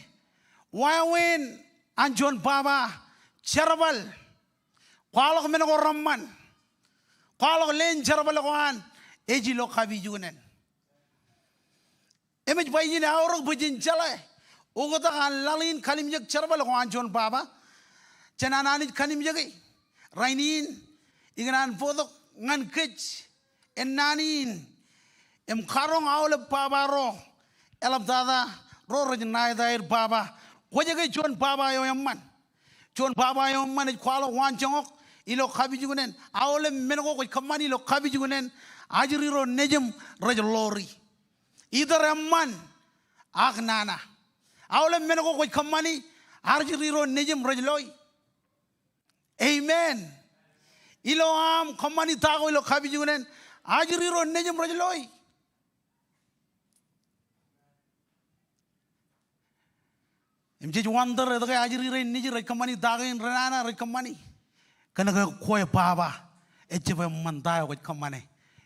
wāween an juon baba jerbal. Kwaḷọk men ko reṃṃan. Kwaḷọk leen jerbal ko an ej ilo kapijuknen. Im ej ba ijin eaorōk bwe jen jeḷā oktak an laḷ in kalimjek jerbal ko an juon baba jān an Anij kalimjeke. Rainin ikōṇaan bōktok ñan kōj en naan in im karoñ aolep baba ro eḷaptata ro rej ṇaet aer baba. Kwōj ke juon baba eo eṃṃan. Juon baba eo eṃṃan ej kwaḷọk waanjoñak ilo kapijuknen. Aolep men ko kwōj kōṃṃani ilo kapijuknen, ajri ro nejiṃ rej ḷoori. Either eṃṃan ak nana. Aolep men ko kwōj kōṃṃani, ajri ro nejiṃ rej loi. Amen. Ilo aṃ kōṃṃani ta ko ilo kapijuknen, ajri ro nejiṃ rej loi. Im jej wonder etke ajri rein nejid rej kōṃṃani ta kein, renana rej kōṃṃani. Kōnke kwe baba ejjab eṃṃan ta eo kwōj kōṃṃane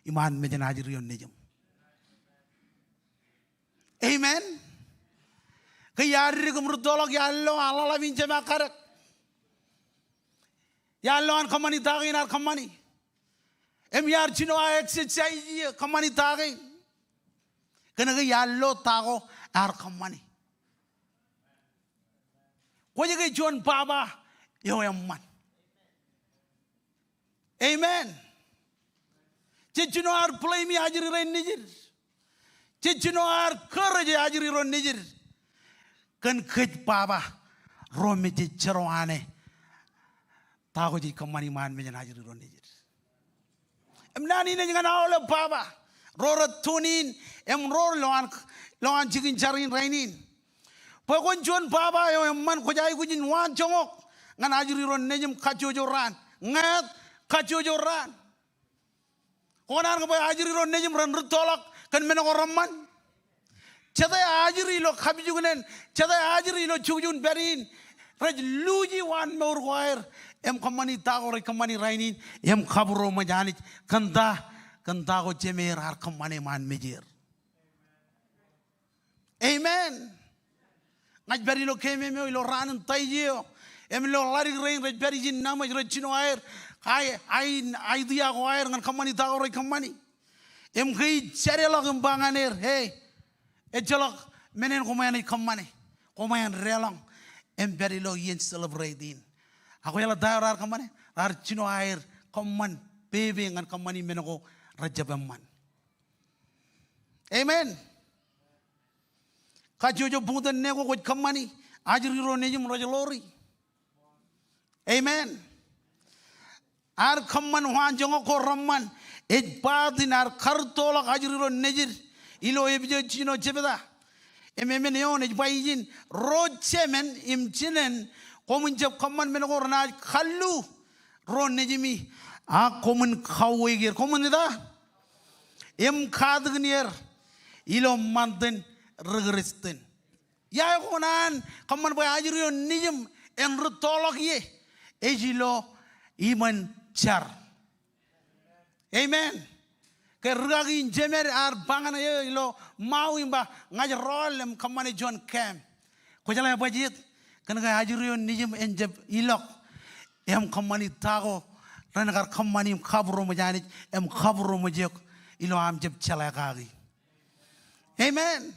iṃaan mejān ajri eo nejiṃ. Amen. Ke iar dik im rūttoḷọk, iar lo aḷaḷap in jema kadek. Iar lo an kōṃṃani ta kein ear kōṃṃani. Im iar jino aō exercise, kōṃṃani ta kein. Kōnke iar lo ta ko ear kōṃṃani. Kwōj ke juon baba eo eṃṃan. Amen. Jej jino ar blame ajri rein nejid. Jej jino ar kōrā ajri ro nejid kōn kōj baba ro me jej jero ane ta ko jej kōṃṃani ṃaan mejān ajri ro nejid. Im naan in ej ñan aolep baba ro rej tune in im ro ilowaan, ilowaan jikin jar in rainin. Bwe kwōn juon baba eo eṃṃan kwōj aikuj in waanjoñak ñan ajri ro nejūṃ kajjojo raan. Ñāāt, kajjojo raan. Kwō kōṇaan ke bwe ajri ro nejūṃ ren rūttoḷọk kōn men ko reṃṃan? Jete ajri ilo kapijuknen, jete ajri ilo jukjuk in pād in rej luuji waan mour ko aer im kōṃṃani ta ko rej kōṃṃani rainin im kabūroṃōj Anij kōn ta, kōn ta ko jemeer ear kōṃṃane ṃaan mejeer. Amen. Ña ij pād ilo keememeo ilo raan in Taije eo im ilo ḷadik rein rej pād ijin Naṃōj rej jino aer, ai, ai, idea ko aer ñan kōṃṃani ta ko rej kōṃṃani. Im ke ij jedeḷọk im ba ñan er, hey, ejjeḷọk men en koṃeañ ej kōṃṃane. Koṃeañ deḷọñ im pād ilo iien celebrate in. Ak kwōjeḷā ta eo raar kōṃṃane? Raar jino aer kōṃṃan pepe ñan kōṃṃani men ko rejjab eṃṃan. Amen. Kajjojo buñtōn ne ko kwōj kōṃṃani, ajri ro nejūṃ rej ḷoori. Amen. Ad kōṃṃan waanjoñak ko reṃṃan, ej part in ad karūttoḷọk ajri ro nejid ilo Epesōs jiljino jebta. Im emān eoon ej ba ijin, ro jemān im jinen, koṃwin jab kōṃṃan men ko renaaj kallu ro nejimi, ak koṃwin kauweik er. Koṃwin ita? Im katakin er ilo ṃantin ri Kristian. Ia eo kwō kōṇaan kōṃṃan bwe ajri ro nejūṃ en rūttoḷọk ie? Ej ilo iṃōn jar. Amen. Ke rūkaki in jemed ear ba ñan eō ilo Maui im ba, ña ij rọọl im kōṃṃane juon camp. Kwōjeḷā bajjek? Kōnke ajri ro nejūṃ en jab ilọk im kōṃṃani ta ko ren kar kōṃṃani im kabūroṃōj Anij im kabūroṃōj eok ilo aṃ jab jeḷā kaki. Amen.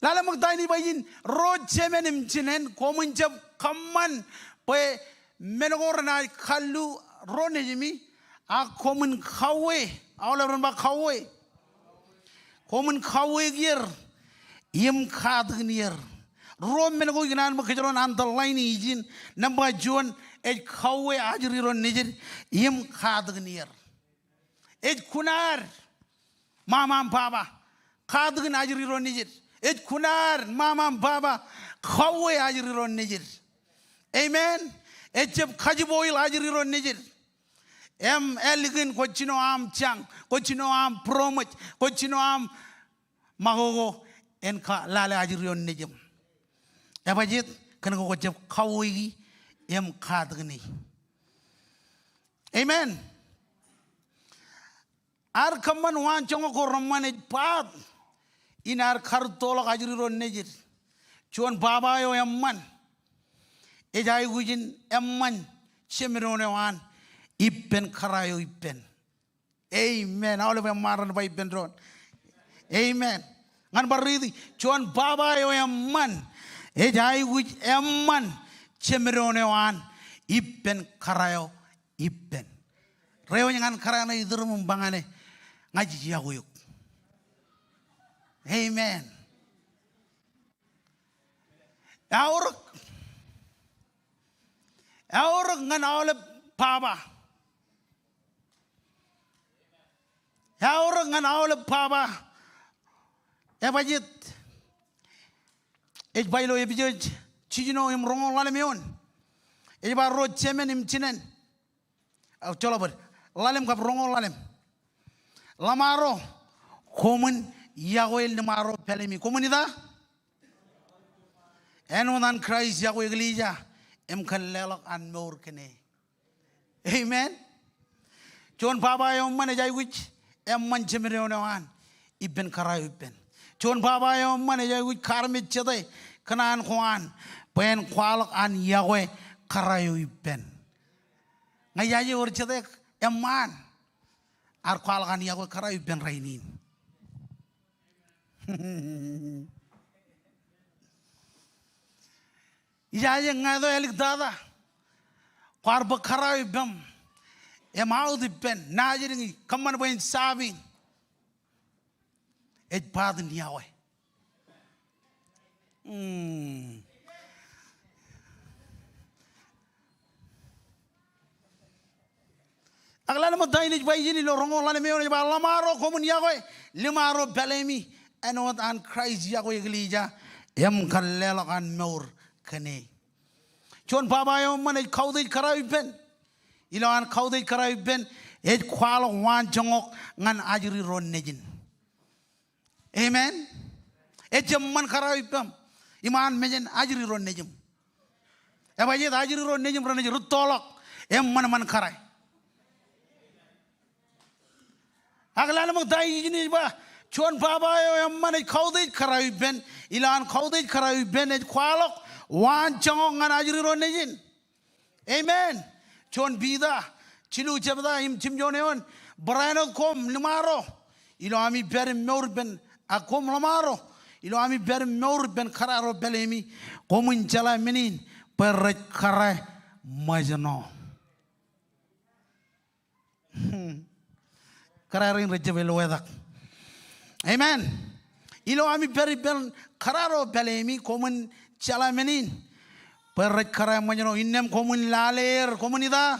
Lale ṃōk ta in ij ba ijin, ro jemān im jinen, koṃwin jab kōṃṃan bwe men ko renaaj kallu ro nejimi, ak koṃwin kauwe, aolep ren ba kauwe. Koṃwin kauweik er im katakin er. Ruo men ko ikōṇaan bwe kōjro en underline ijin. Nōṃba juon, ej kauwe ajri ro nejid im katakin er. Ej kuṇaad ṃaṃa im baba katakin ajri ro nejid. Ej kuṇaad ṃaṃa im baba kauwe ajri ro nejid. Amen. Ejjab kajiboil ajri ro nejid. Im ālikin kwōj jino aṃ jañ, kwōj jino aṃ būroṃōj, kwōj jino aṃ makoko en ka lale ajri ro nejūṃ. Ebajjek? Kōnke kwōjab kauweiki im katakini. Amen. Ad kōṃṃan waanjoñak ko reṃṃan ej part in ad karūttoḷọk ajri ro nejid. Juon baba eo eṃṃan ej aikuj in eṃṃan jemedoon eo an ippān kōrā eo ippān. Amen. Aolep eṃṃaan ren ba ippān doon. Amen. Ñan bar riiti, juon baba eo eṃṃan ej aikuj eṃṃan jemedoon eo an ippān kōrā eo ippān. Reiwōj ñan kōrā eo ṇe iturūṃ im ba ñan e, ña ij yokwe eok. Amen. Eaorōk. Eaorōk ñan aolep baba. Eaorōk ñan aolep baba. Ebajjek? Ej ba ilo Epesōs jiljino im roñoul ḷalem eoon. Ej ba ro jemān im jinen. Aō, joḷọk bōd. Ḷalem kab roñoul ḷalem. Ḷōṃaro, koṃwin yokwe ḷōṃaro pālemi. Koṃwin ita? Āinwōt an Kraist yokwe eklejia im kōn leḷọk an mour kōn e. Amen. Juon baba eo eṃṃan ej aikuj eṃṃan jemedoon eo an ippān kōrā eo ippān. Juon baba eo eṃṃan ej aikuj karmejete kōṇaan ko an bwe en kwaḷọk an yokwe kōrā eo ippān. Ña ijaje wōr jete eṃṃaan ear kwaḷọk an yokwe kōrā eo ippān rainin. Ijaje ña eto āliktata kwaar bōk kōrā eo ippem im autippān, naajdik in kōṃṃan bwe en saapi. Ej part in yokwe. Hmm. Ak lale ṃōk ta in ej ba ijin ilo roñoul ḷalem eoon, ej ba, ḷōṃaro koṃwin yokwe liṃaro pālemi, āinwōt an Kraist yokwe eklejia im kar leḷọk an mour kōn e. Juon baba eo eṃṃan ej kautiej kōrā ippān. Ilo an kautiej kōrā ippān, ej kwaḷọk waanjoñak ñan ajri ro nejin. Amen. Ejjab ṃan kōrā ippām iṃaan mejān ajri ro nejūṃ. Ebajjeet ajri ro nejūṃ renaaj rūttoḷọk im ṃanṃan kōrā. Ak lale ṃōk ta ijin ej ba, juon baba eo eṃṃan ej kautiej kōrā ippān, ilo an kautiej kōrā ippān ej kwaḷọk waanjoñak ñan ajri ro nejin. Amen. Juon Piter jilu jebta im jimjuon eoon, barāinwōt koṃ liṃaro ilo ami pād im mour ippān, ak koṃ ḷōṃaro ilo ami pād im mour ippān kōrā ro pālemi, koṃwin jeḷā men in bwe rej kōrā ṃōjṇọ. Kōrā rein rejjab eḷḷotak. Amen. Ilo ami pād ippān kōrā ro pālemi koṃwin jeḷā men in bwe rej kōrā ṃōjṇọ, innām koṃwin lale er, koṃwin ita?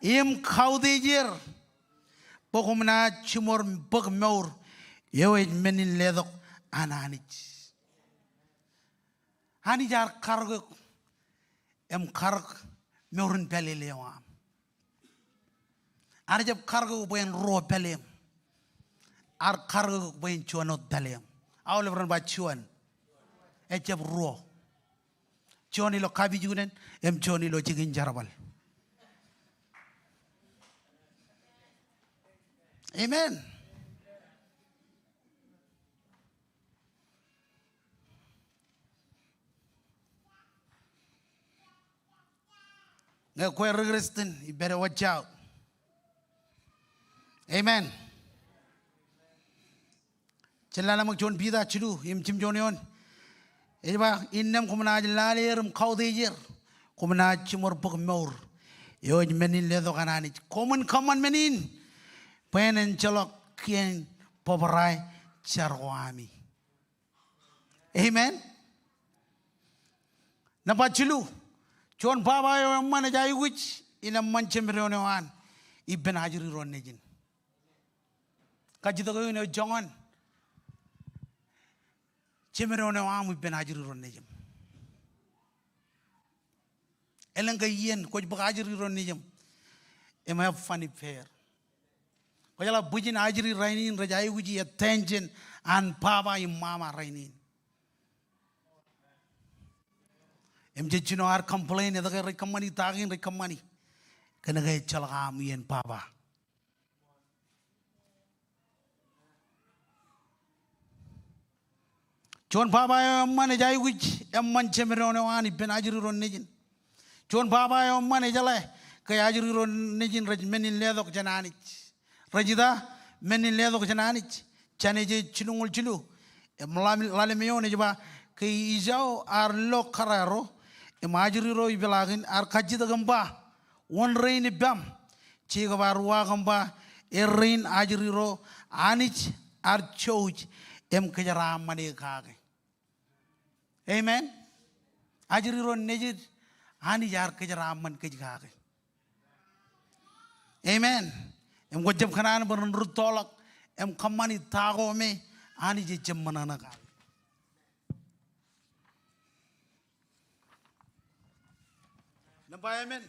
Im kautiej er bwe koṃ naaj jiṃor bōk mour eo ej men in letok an Anij. Anij ear karōk eok im karōk mour in pālele eo aṃ. Ear jab karōk eok bwe en ruo pāleeṃ. Ear karōk eok bwe en juon wōt pāleeṃ. Aolep ren ba juon. Ejjab ruo. Juon ilo kapijuknen im juon ilo jikin jerbal. Amen. Ñe kwe ri Kristian, ippād wōjjāwōt. Amen. Jen lale ṃōk juon Piter jilu im jimjuon eoon. Ej ba, innām koṃ naaj lale er im kautiej er, koṃ naaj jiṃor bōk mour eo ej men in letok an Anij. Koṃwin kōṃṃan men in bwe en enjeḷọk kien bōbrae jar ko ami. Amen. Nōṃba jilu, juon baba eo eṃṃan ej aikuj in eṃṃan jemedoon eo an ippān ajri ro nejin. Kajjitōk eo in ej joñan jemedoon eo aṃ ippān ajri ro nejin. Elōñ ke iien kwōj bōk ajri ro nejin im have fun ippāer. Kwōjeḷā bwijin ajri rainin rej aikuji attention an baba im mama rainin. Im jej jino ear complain etke rej kōṃṃani ta kein rej kōṃṃani. Kōnke ejjeḷọk aṃ iien baba. Juon baba eo eṃṃan ej aikuj eṃṃan jemedoon eo an ippān ajri ro nejin. Juon baba eo eṃṃan ejeḷā ke ajri ro nejin rej men in letok jān Anij. Rej ita? Men in letok jān Anij. Jenesis jilñoul jilu im ḷalem, ḷalem eoon ej ba, ke Isau ear lo kōrā ro im ajri ro ipeḷaakin, ear kajjitōk im ba, wōn rein ippaṃ? Jekob ear uwaak im ba, errein ajri ro Anij ear jouj im kōjeraaṃṃan e kake. Amen. Ajri ro nejid Anij ear kōjeraaṃṃan kōj kake. Amen. Im kwōjab kōṇaan bwe ren rūttoḷọk im kōṃṃani ta ko me Anij ejjab ṃōṇōṇō kake. Nōṃba emān.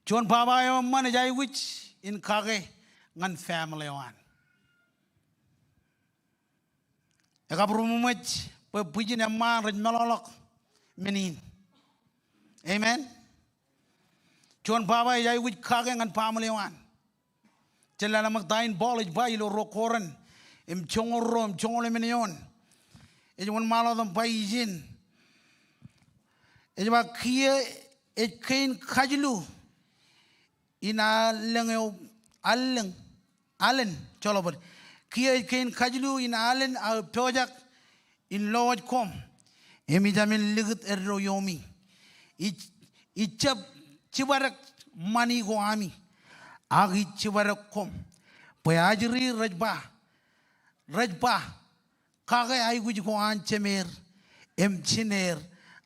Juon baba eo eṃṃan ej aikuj in kake ñan family eo an. Ekabūroṃōj bwe bwijin eṃṃaan rej meḷọkḷọk men in. Amen. Juon baba ej aikuj kake ñan baaṃle eo an. Jen lale ṃōk ta in Paul ej ba ilo ruo Korint im joñoul ruo im joñoul emān eoon. Ej wōnṃaanḷọk im ba ijin. Ej ba kiiō ej kein kajilu in allōñ eo, allōñ, alen, joḷọk bōd. Kiiō ej kein kajilu in alen aō pojak in lowōj koṃ im ijamin likūt eddo iomi. Ij, ijjab jibadek ṃani ko ami, ak ij jibadek koṃ. Bwe ajri rej ba, rej ba, kake aikuj ko an jemeer im jineer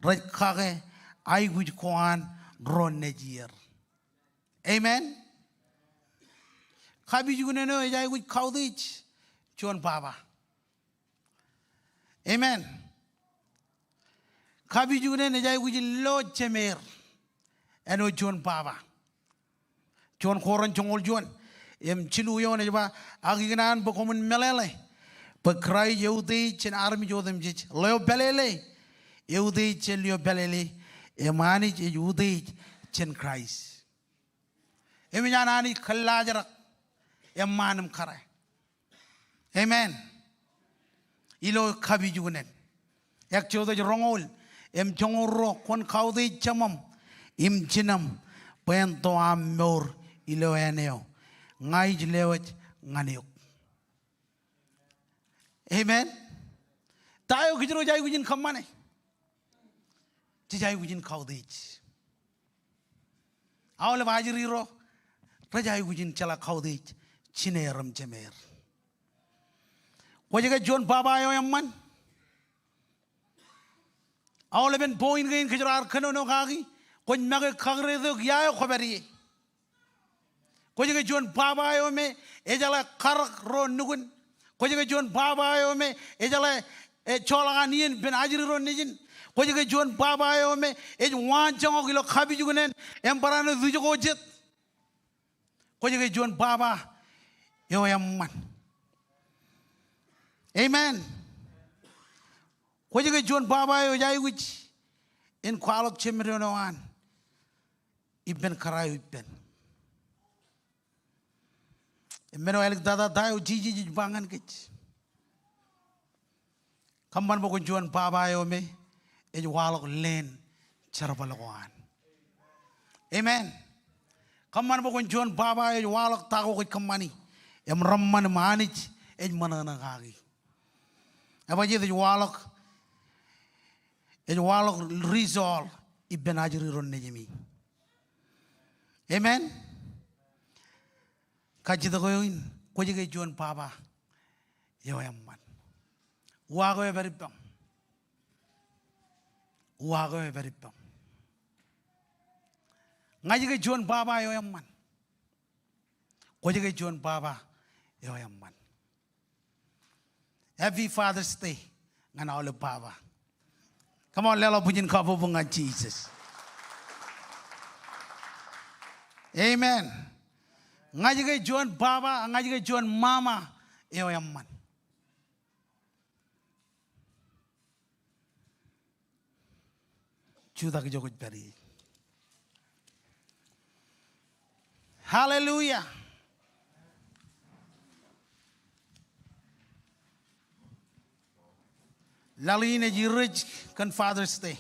rej kake aikuj ko an ro nejier. Amen. Kapijuknen eo ej aikuj kautiej juon baba. Amen. Kapijuknen ej aikuj in lo jemeer āinwōt juon baba. Juon Korint joñoul juon im jilu eoon ej ba, ak ikōṇaan bwe koṃwin meḷeḷe bwe Kraist eutiej jān armej otemjej, ḷeo pālele eutiej jān lio pālele, im Anij ej utiej jān Kraist. Im ej an Anij kōllaajrak eṃṃaan im kōrā. Amen. Ilo kapijuknen. Exodus roñoul im joñoul ruo, kwōn kautiej jeṃaṃ im jinōṃ bwe en to aṃ mour ilo āne eo ña ij lewōj ñan eok. Amen. Ta eo kōjro ej aikuj in kōṃṃane? Jej aikuj in kautiej. Aolep ajri ro rej aikuj in jeḷā kautiej jineer im jemeer. Kwōj ke juon baba eo eṃṃan? Aolepen point kein kōjro ar kōnono kaki, kwōj make kakūrtōk ia eo kwōpād ie. Kwōj ke juon baba eo me ejeḷā karōk ro nukun. Kwōj ke juon baba eo me ejeḷā, eh, joḷọk an iien ippān ajri ro nejin. Kwōj ke juon baba eo me ej waanjoñak ilo kapijuknen im barāinwōt ijoko jet. Kwōj ke juon baba eo eṃṃan. Amen. Kwōj ke juon baba eo ej aikuj in kwaḷọk jeṃdoon eo an ippān kōrā eo ippān. Im men eo āliktata ta eo Jisōs ej ba ñan kōj? Kōṃṃan bwe kwōn juon baba eo me ej waḷọk leen jerbal ko an. Amen. Kōṃṃan bwe kwōn juon baba eo ej waḷọk ta ko kwōj kōṃṃani im reṃṃan im Anij ej ṃōṇōṇō kaki. Ebajjeet? Ej waḷọk, ej waḷọk result ippān ajri ro nejimi. Amen. Kajjitōk eo in, kwōj ke juon baba eo eṃṃan? Uwaak eo ej pād ippaṃ. Uwaak eo ej pād ippaṃ. Ña ij ke juon baba eo eṃṃan? Kwōj ke juon baba eo eṃṃan. Happy Father's Day ñan aolep baba. Come on, leḷọk bwijin kabbokbok ñan Jisōs. Amen. Ña ij ke juon baba, ña ij ke juon mama eo eṃṃan. Jutak ijo kwōj pād ie. Hallelujah. Laḷ in ej irej kōn Father's Day.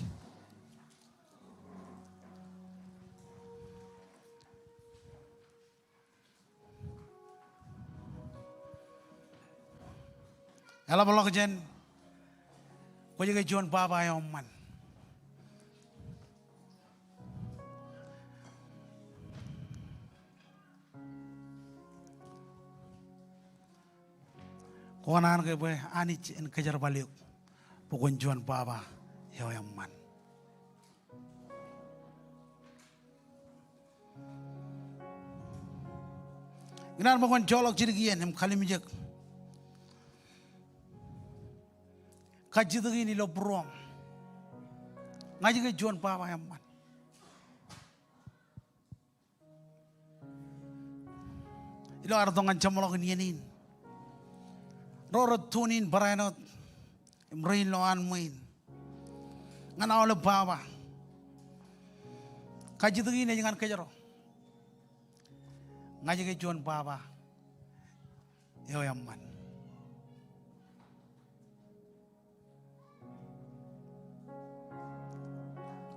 Eḷapḷọk jān kwōj ke juon baba eo eṃṃan. Kōṇaan ke bwe Anij en kōjerbal eok bwe kwōn juon baba eo eṃṃan. Ikōṇaan bwe kwōn joḷọk jidik iien im kalimjek kajjitōk in ilo būruōṃ. Ña ij ke juon baba eṃṃan? Ilo ad itok ñan jeṃḷọkin iien in, ro rej tune in barāinwōt im rein lowaan ṃwiin, ñan aolep baba, kajjitōk in ej ñan kōjro. Ña ij ke juon baba eo eṃṃan?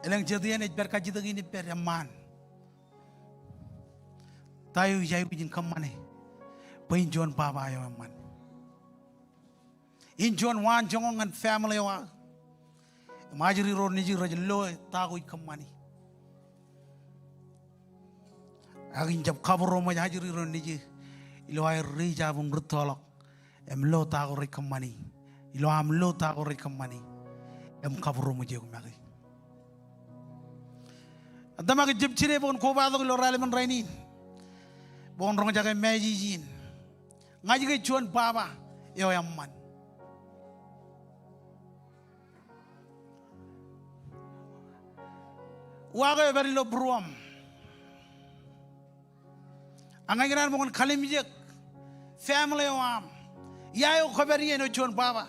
Elōñ jet iien ej pād kajjitōk in ippād eṃṃaan. Ta eo ij aikuj in kōṃṃane bwe in juon baba eo eṃṃan, in juon waanjoñak ñan family eo aō im ajri ro nejū rej lo ta ko ij kōṃṃani? Ak in jab kabūroṃōj ajri ro nejū ilo aer reach out im rūttoḷọk im lo ta ko rej kōṃṃani, ilo aṃ lo ta ko rej kōṃṃani im kabūroṃōj eok make. Ij tōmak ijjab jide bwe kwōn kobatok ilo raelepen rainin. bwe kwōn roñjake message in. Ña ij ke juon baba eo eṃṃan. Uwaak eo epād ilo būruōṃ. Ak ña ikōṇaan bwe kwōn kalimjek family eo aṃ. Ia eo kwōpād ie āinwōt juon baba?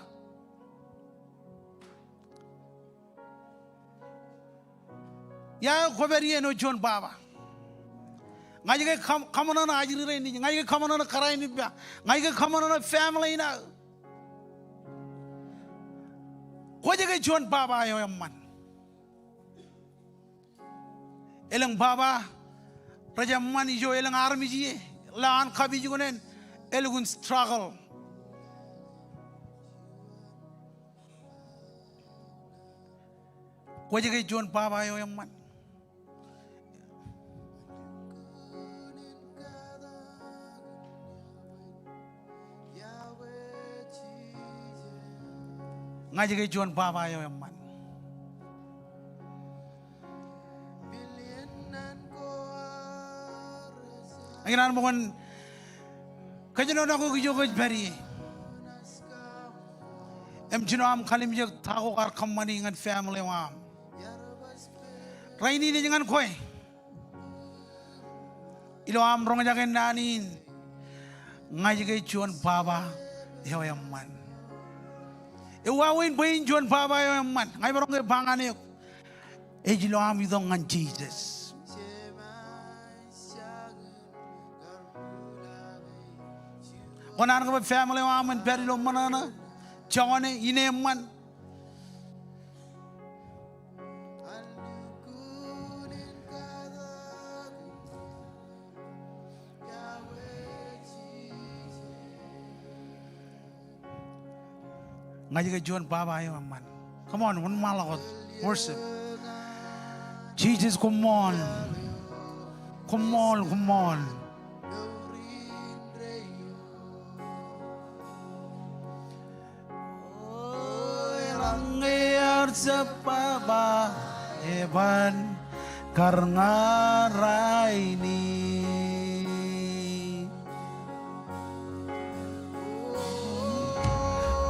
Ia eo kwōpād ie āinwōt juon baba? Ña ij ke kam-, kaṃōṇōṇō ajri rein, ña ij ke kaṃōṇōṇō kōrā in ippa, ña ij ke kaṃōṇōṇō family in aō. Kwōj ke juon baba eo eṃṃan. Elōñ baba rej eṃṃan ijo elōñ armej ie, lowaan kapijuknen, elukkuun struggle. Kwōj ke juon baba eo eṃṃan. Ña ij ke juon baba eo eṃṃan. Ña ikōṇaan bwe kwōn kōjenoḷọk eok ijo kwōj pād ie. Im jino aṃ kalimjek ta ko kwaar kōṃṃani ñan family eo aṃ. Rainin ej ñan kwe. Ilo aṃ roñjake naan in, ña ij ke juon baba eo eṃṃan. Ewāween bwe in juon baba eo eṃṃan. Ña imaroñ ke ba ñan eok, ej ilo aṃ itok ñan Jisōs. Kwō naan ke bwe family eo aṃ en pād ilo ṃōṇōṇō, joñan e, in eṃṃan. Ña ij ke juon baba eo eṃṃan. Come on, wōnṃaanḷọk wōt. Worship. Jisōs, koṃṃool. Koṃṃool, koṃṃool. O, eḷaññe ear jab baba eban kar ña rainin.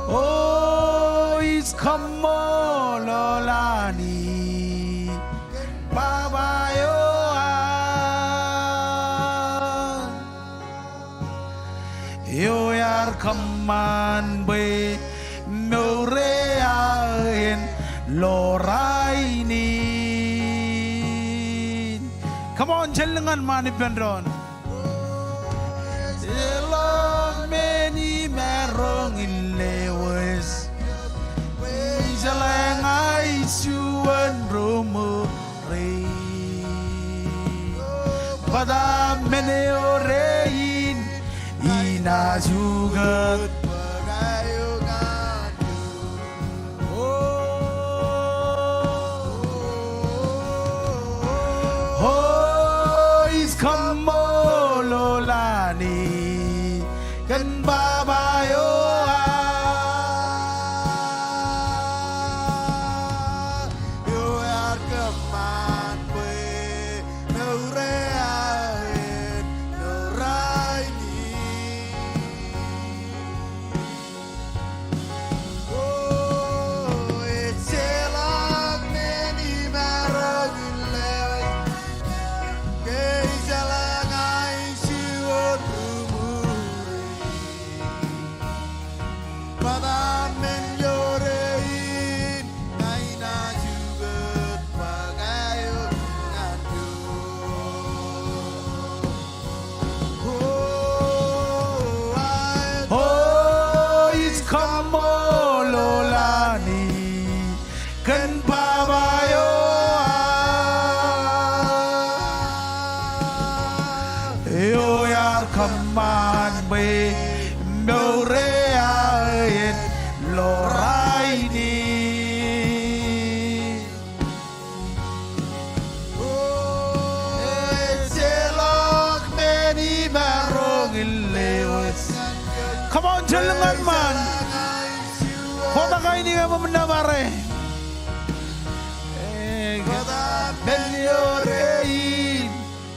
O, ij kaṃṃoolol Anij kōn baba eo an, eo ear kōṃṃan bwe mour eo aō en lo rainin. Come on, jen lōñ ñan ṃaan ippān doon. Ejjeḷọk men imaroñ in lewōj, bwe ij jeḷā ña ij juon ri ṃuri. Bōtab men eo rein inaaj ukōt bōk aō ñan O, ij kaṃṃoolol Anij kōn baba eo an, eo ear kōṃṃan bwe mour eo aō en lo rainin. O, ejjeḷọk men imaroñ in lewōj, ke ij jeḷā ña ij juon ri ṃuri. Bōtab men eo rein, ña inaaj ukōt bōk aō ñan doon. O, ij kaṃṃoolol Anij kōn baba eo an, eo ear kōṃṃan bwe mour eo aō en lo rainin. Ejjeḷọk men imaroñ in lewōj. Come on, jen lōñ ñan ṃaan. Kotak aini kōṃṃan nōbar e. Bōtab men eo rein,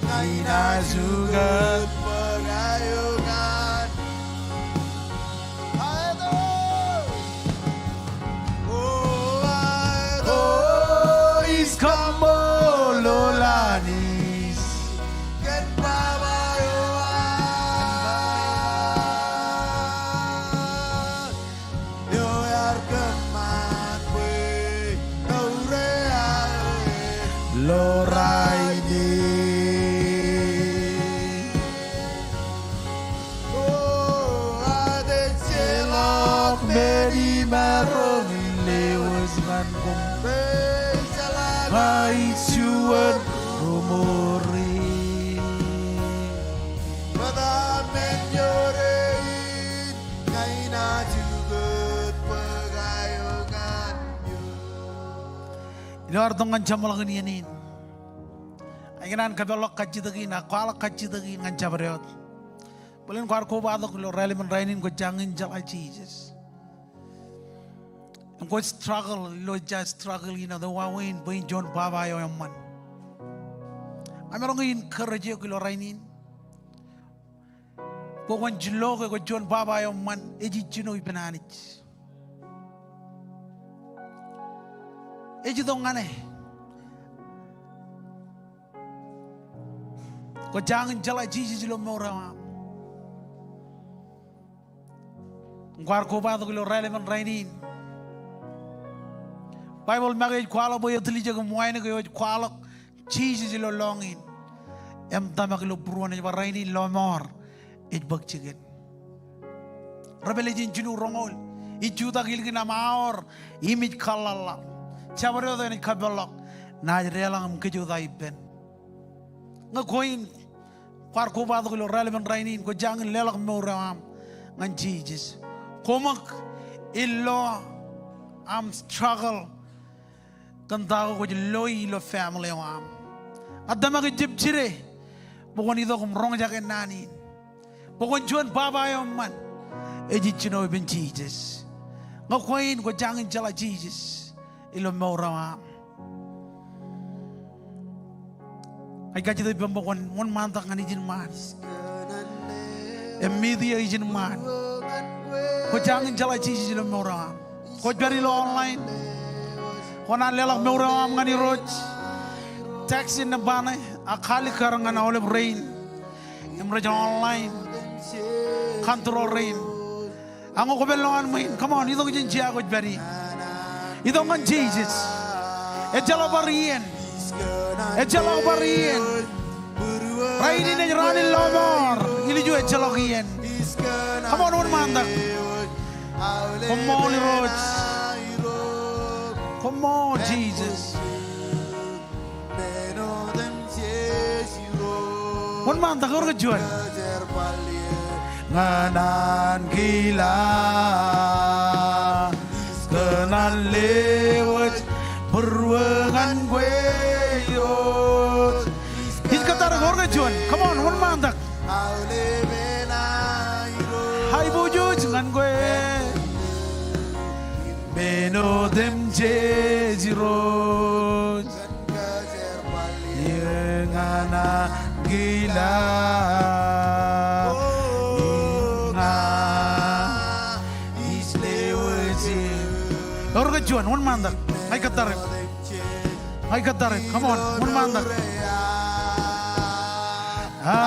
ña inaaj ukōt bōk Maroñ in lewōj ñan koṃ. Ña ij juon ri-mour e. Ilo ad itok ñan jeṃḷọkin iien in, ikōṇaan kōpeḷḷọk kajjitōk in, ak kwaḷọk kajjitōk in ñan jabdewōt. Bōlen kwaar kobatok ilo raelepen rainin kwō jañin jeḷā Jisōs. Im kwōj struggle ilo ejja struggle in, āinwōt wāween bwe in juon baba eo eṃṃan. Ña imaroñ in encourage eok ilo rainin bwe kwōn jilu ke kwōj juon baba eo eṃṃan, ej ijjino ippān Anij. Ej itok ñan e. Kwō jañin jeḷā Jisōs ilo mour eo aṃ. Im kwaar kobatok ilo raelepen rainin. Baibōḷ make ej kwaḷọk bwe etiljek im wānōk eo ej kwaḷọk Jisōs ilo lọñiin im tōmak ilo būruon, ej ba rainin lọmọọr ej bōk jikin. Revelation jilu roñoul, ij jutak ilikin aṃ aor im ij kōḷḷaḷḷaḷ. Jabdewōt eṇ ej kapeḷḷọk, naaj deḷọñ im kōjota ippān. Ñe kwe in kwaar kobatok ilo raelepen rainin, kwō jañin leḷọk mour eo aṃ ñan Jisōs. Koṃōk ilo aṃ struggle kōn ta ko kwōj loi ilo family eo aṃ. Ña tōmak ijjab jide bwe kwōn itok im roñjake naan in. Bwe kwōn juon baba eo eṃṃan, ej ijjino ippān Jisōs. Ñe kwe in kwō jañin jeḷā Jisōs ilo mour eo aṃ. Ij kajjitōk ippām bwe kwōn wōnṃaantak ñan ijin ṃaan im media ijin ṃaan. Kwō jañin jeḷā Jisōs ilo mour eo aṃ. Kwōj pād ilo online, kwō naan leḷọk mour eo aṃ ñan Irooj. Text in nōṃba ṇe, ak kalikkar ñan aolep rein im rej online, control rein. Ak ñe kwō pād ilowaan ṃwiin, come on, itok jān jea kwōj pād ie. Itok ñan Jisōs. Ejjeḷọk bar iien. Ejjeḷọk bar iien. Rainin ej raan in lọmọọr. Ilju ejjeḷọk iien. Come on, wōnṃaantak. Koṃṃool Irooj. Koṃṃool Jisōs. Wōnṃaantak, ewōr kōj juon. Ñan an kila, kōn an lewōj būruō ñan kwe Irooj. Ij kōttar eok, ewōr kōj juon. Come on, wōnṃaantak. Aiboojoj ñan kwe. Men otemjej Irooj. Ñan an kila. Ña ij lewōj. Ewōr kōj juon, wōnṃaantak. Ña ij kōttar eok. Ña ij kōttar eok. Come on, wōnṃaantak. Ah,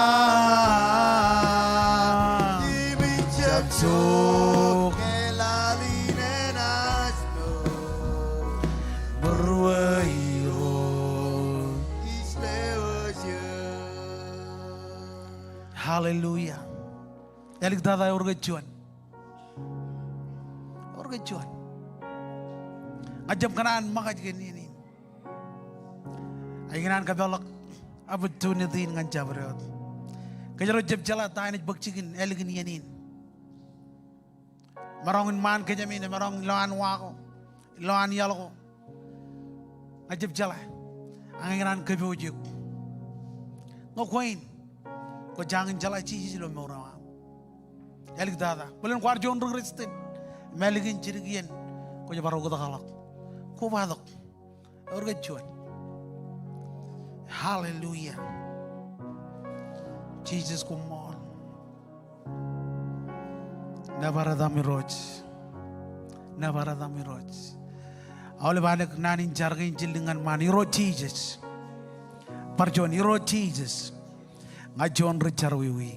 jab jok. Būruō Irooj. Hallelujah. Āliktata, ewōr kōj juon. Ewōr kōj juon. Ña ij jab kōṇaan ṃōkaj kōn iien in. Ikōṇaan kōpeḷḷọk opportunity in ñan jabdewōt. Kōjro jab jeḷā ta eṇ ej bōk jikin ālikin iien in. Maroñ in ṃaan kōjām in, maroñ in ilowaan wa ko, ilowaan iaḷ ko. Ña ij jab jeḷā. Ak ña ikōṇaan kōpooj eok. Ñe kwe in kwō jañin jeḷā Jisōs ilo mour eo aṃ. Āliktata. Bōlen kwaar juon ri-Kristian im ālikin jidik iien kwōj bar oktakḷọk. Kobatok. Ewōr kōj juon. Hallelujah. Jisōs, koṃṃool. Nōbar etaṃ Irooj. Nōbar etaṃ Irooj. Aolep anōk naan in jar kein jildik ñan ṃaan. Irooj Jisōs. Bar juon, Irooj Jisōs. Ña juon ri-jerọwiwi.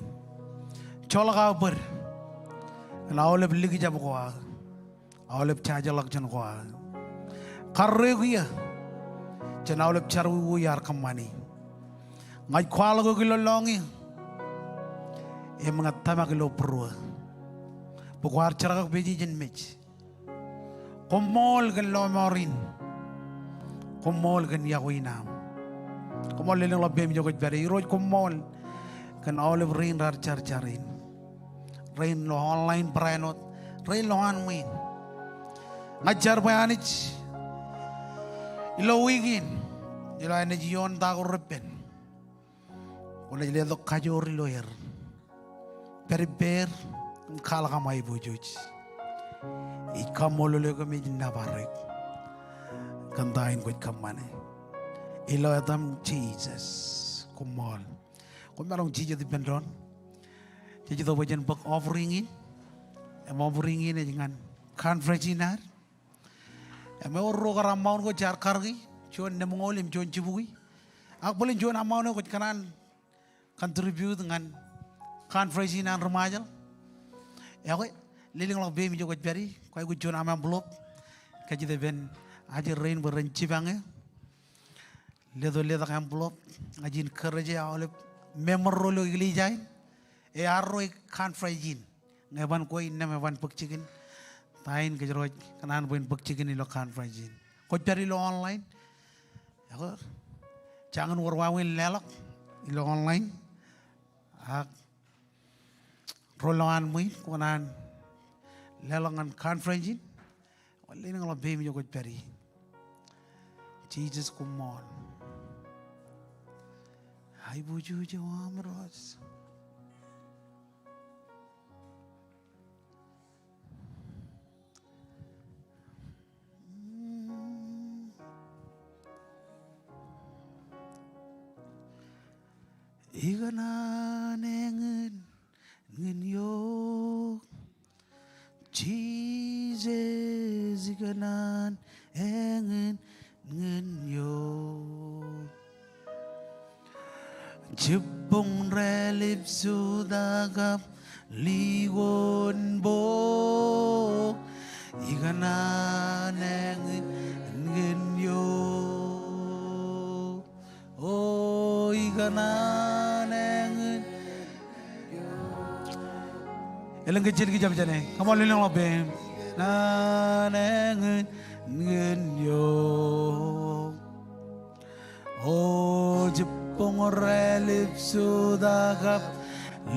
Joḷọk aō bōd ñan aolep likjab ko aō, aolep jajeḷọkjeṇ ko aō. Karreoik eō jān aolep jerọwiwi ear kōṃṃani. Ña ij kwaḷọk eok ilo lọñiō im ña tōmak ilo būruō bwe kwaar jerkakpeje jān mej. Koṃṃool kōn lọmọọr in. Koṃṃool kōn iọkwe in aṃ. Koṃṃool, lelōñḷọk peiṃ ijo kwōj pād ie. Irooj, koṃṃool kōn aolep rein raar jar jar in, rein ilo online barāinwōt, rein ilo an ṃwiin. Ña ij jar bwe Anij, ilo wiik in, ilo enaaj ioon ta ko repen, kwōnaaj letok kajoor ilo er, pād ippāer im kwaḷọk aṃ aiboojoj. Ij kaṃṃoolol eok im ij nōbar eok kōn ta in kwōj kōṃṃane. Ilo etaṃ Jisōs, koṃṃool. Koṃ maroñ jijet ippān doon. Jej itok bwe jen bōk offering in. Im offering in ej ñan conference in ad. Im ewōr ro kar amount ko jaar karōki, juon neṃool im juon jibukwi. Ak bōlen juon amount eo kwōj kōṇaan contribute ñan conference in an ri Ṃajeḷ. Ekwe, lelōñḷọk peiṃ ijo kwōj pād ie, kwaikuj juon aṃ envelope. Kajjitōk ippān ajri rein bwe ren jipañ eō. Leto letak envelope, ña ij encourage aolep member ro ilo eklejia in, ear ro e conference in. Ñe eban kwe innām eban bōk jikin. Ta in kōjro ej kōṇaan bwe en bōk jikin ilo conference in. Kwōj pād ilo online. Ekwe, jañin wōr wāween leḷọk ilo online. Ak ro ilo an ṃwiin, kwō kōṇaan leḷọk ñan conference in. Lelōñḷọk peiṃ ijo kwōj pād ie. Jisōs, koṃṃool. Aiboojoj eo aṃ Irooj. Ikōṇaan eñin ñan eok. Jisōs, ikōṇaan eñin ñan eok. Jibboñ relip, suta kab likoon bok, ikōṇaan eñin ñan eok. O ikōṇaan eñin. Elōñ kōj jen kijjab jāne. Come on, lelōñḷọk peiṃ. Ikōṇaan eñin ñan eok. O jibboñ relip, suta kab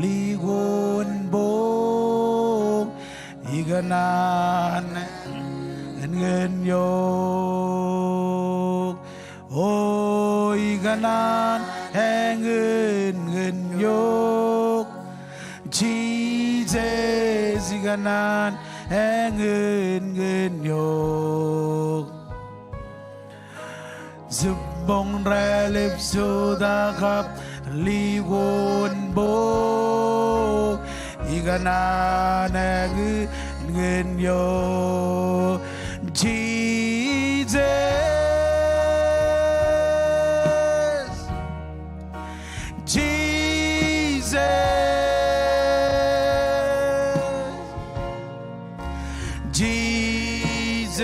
likoon bok, ikōṇaan eñin ñan eok. O ikōṇaan eñin ñan eok. Jisōs, ikōṇaan eñin ñan eok. Jibboñ relip, suta kab likoon bok, ikōṇaan eñin ñan eok. Jisōs. Jisōs. Jisōs.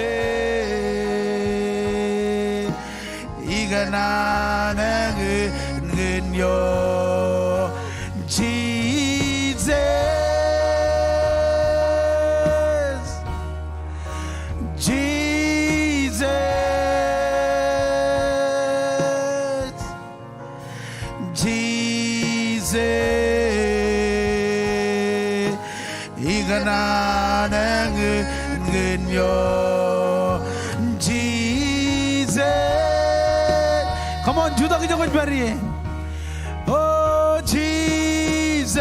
Ikōṇaan eñin ñan eok. Jisōs. Jisōs. Jisōs, ikōṇaan eñin ñan eok. Jisōs. Come on, jutak ijo kwōj pād ie. O Jisōs.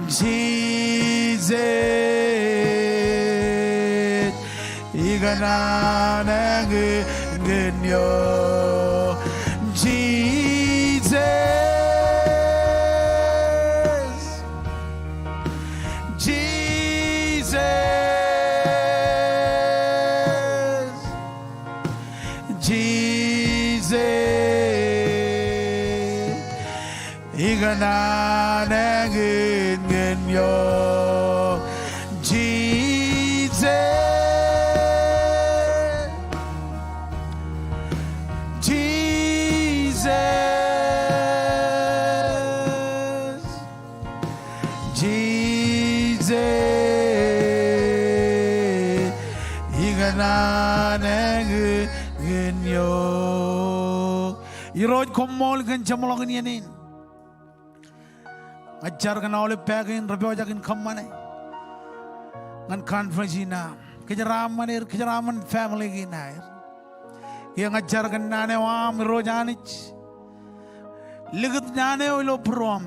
Jisōs, ikōṇaan eñin ñan eok. Jisōs. Jisōs. Jisōs, ikōṇaan eñin ñan eok. Jisōs. Jisōs. Jisōs, Koṃṃool kōn jeṃḷọkin iien in. Ña ij jar kōn aolep pā kein rej pojak in kōṃṃane ñan conference in aṃ. Kōjeraaṃṃan er, kōjeraaṃṃan family kein aer. Kiiō ña ij jar kōn naan eo aṃ Irooj Anij. Likūt naan eo ilo būruōm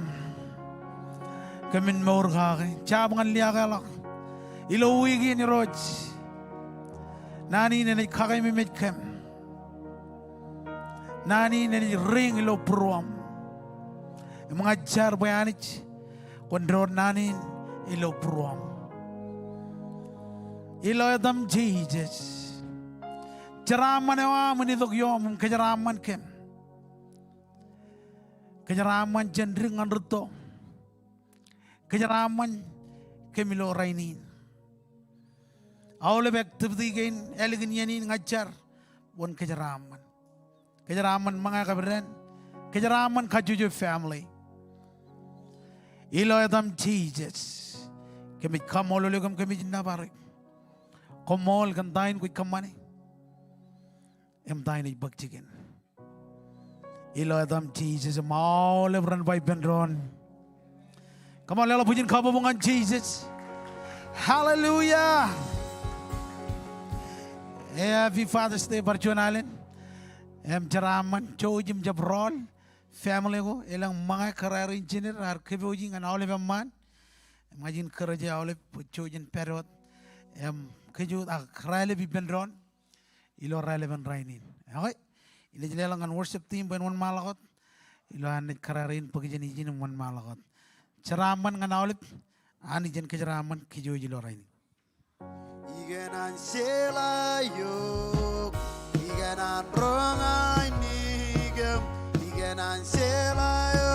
kōmin mour kake. Jab ñan liaakḷọk ilo wiik in Irooj. Naan in enaaj kakememej kōm. Naan in enaaj riiñ ilo būruōm. Im ña ij jar bwe Anij kwōn door naan in ilo būruōm. Ilo etaṃ Jisōs. Jeraaṃṃan eo aṃ en itok ioom im kōjeraaṃṃan kōm. Kōjeraaṃṃan jān dik ñan rūtto. Kōjeraaṃṃan kōm ilo rainin. Aolep activity kein ālikin iien in ña ij jar bwe kwōn kōjeraaṃṃan. Kōjeraaṃṃan ṃōñā kab dān. Kōjeraaṃṃan kajjojo family. Ilo etaṃ Jisōs. Kōmij kaṃṃoolol eok im kōmij nōbar eok. Koṃṃool kōn ta in kwōj kōṃṃane im ta in ej bōk jikin. Ilo etaṃ Jisōs im aolep ren ba ippān doon. Come on, leḷọk bwijin kabbokbok ñan Jisōs. Hallelujah. Happy Father's Day bar juon alen. Im jeraaṃṃan jouj im jab rọọl family ko elōñ ṃōñā kōrā rein jined raar kōpooji ñan aolep eṃṃaan. Im ña ij encourage aolep bwe jouj im pād wōt im kōj wōt ak raelep ippān doon ilo raelepen rainin. Okay. Inaaj leḷọk ñan worship team bwe en wōnṃaanḷọk wōt ilo an naaj kōrā rein bōk jān ijin im wōnṃaanḷọk wōt. Jeraaṃṃan ñan aolep Anij en kōjeraaṃṃan kōj wōj ilo rainin. Ikōṇaan jeḷā eok, ikōṇaan roñ ainikōm, ikōṇaan jeḷā eok.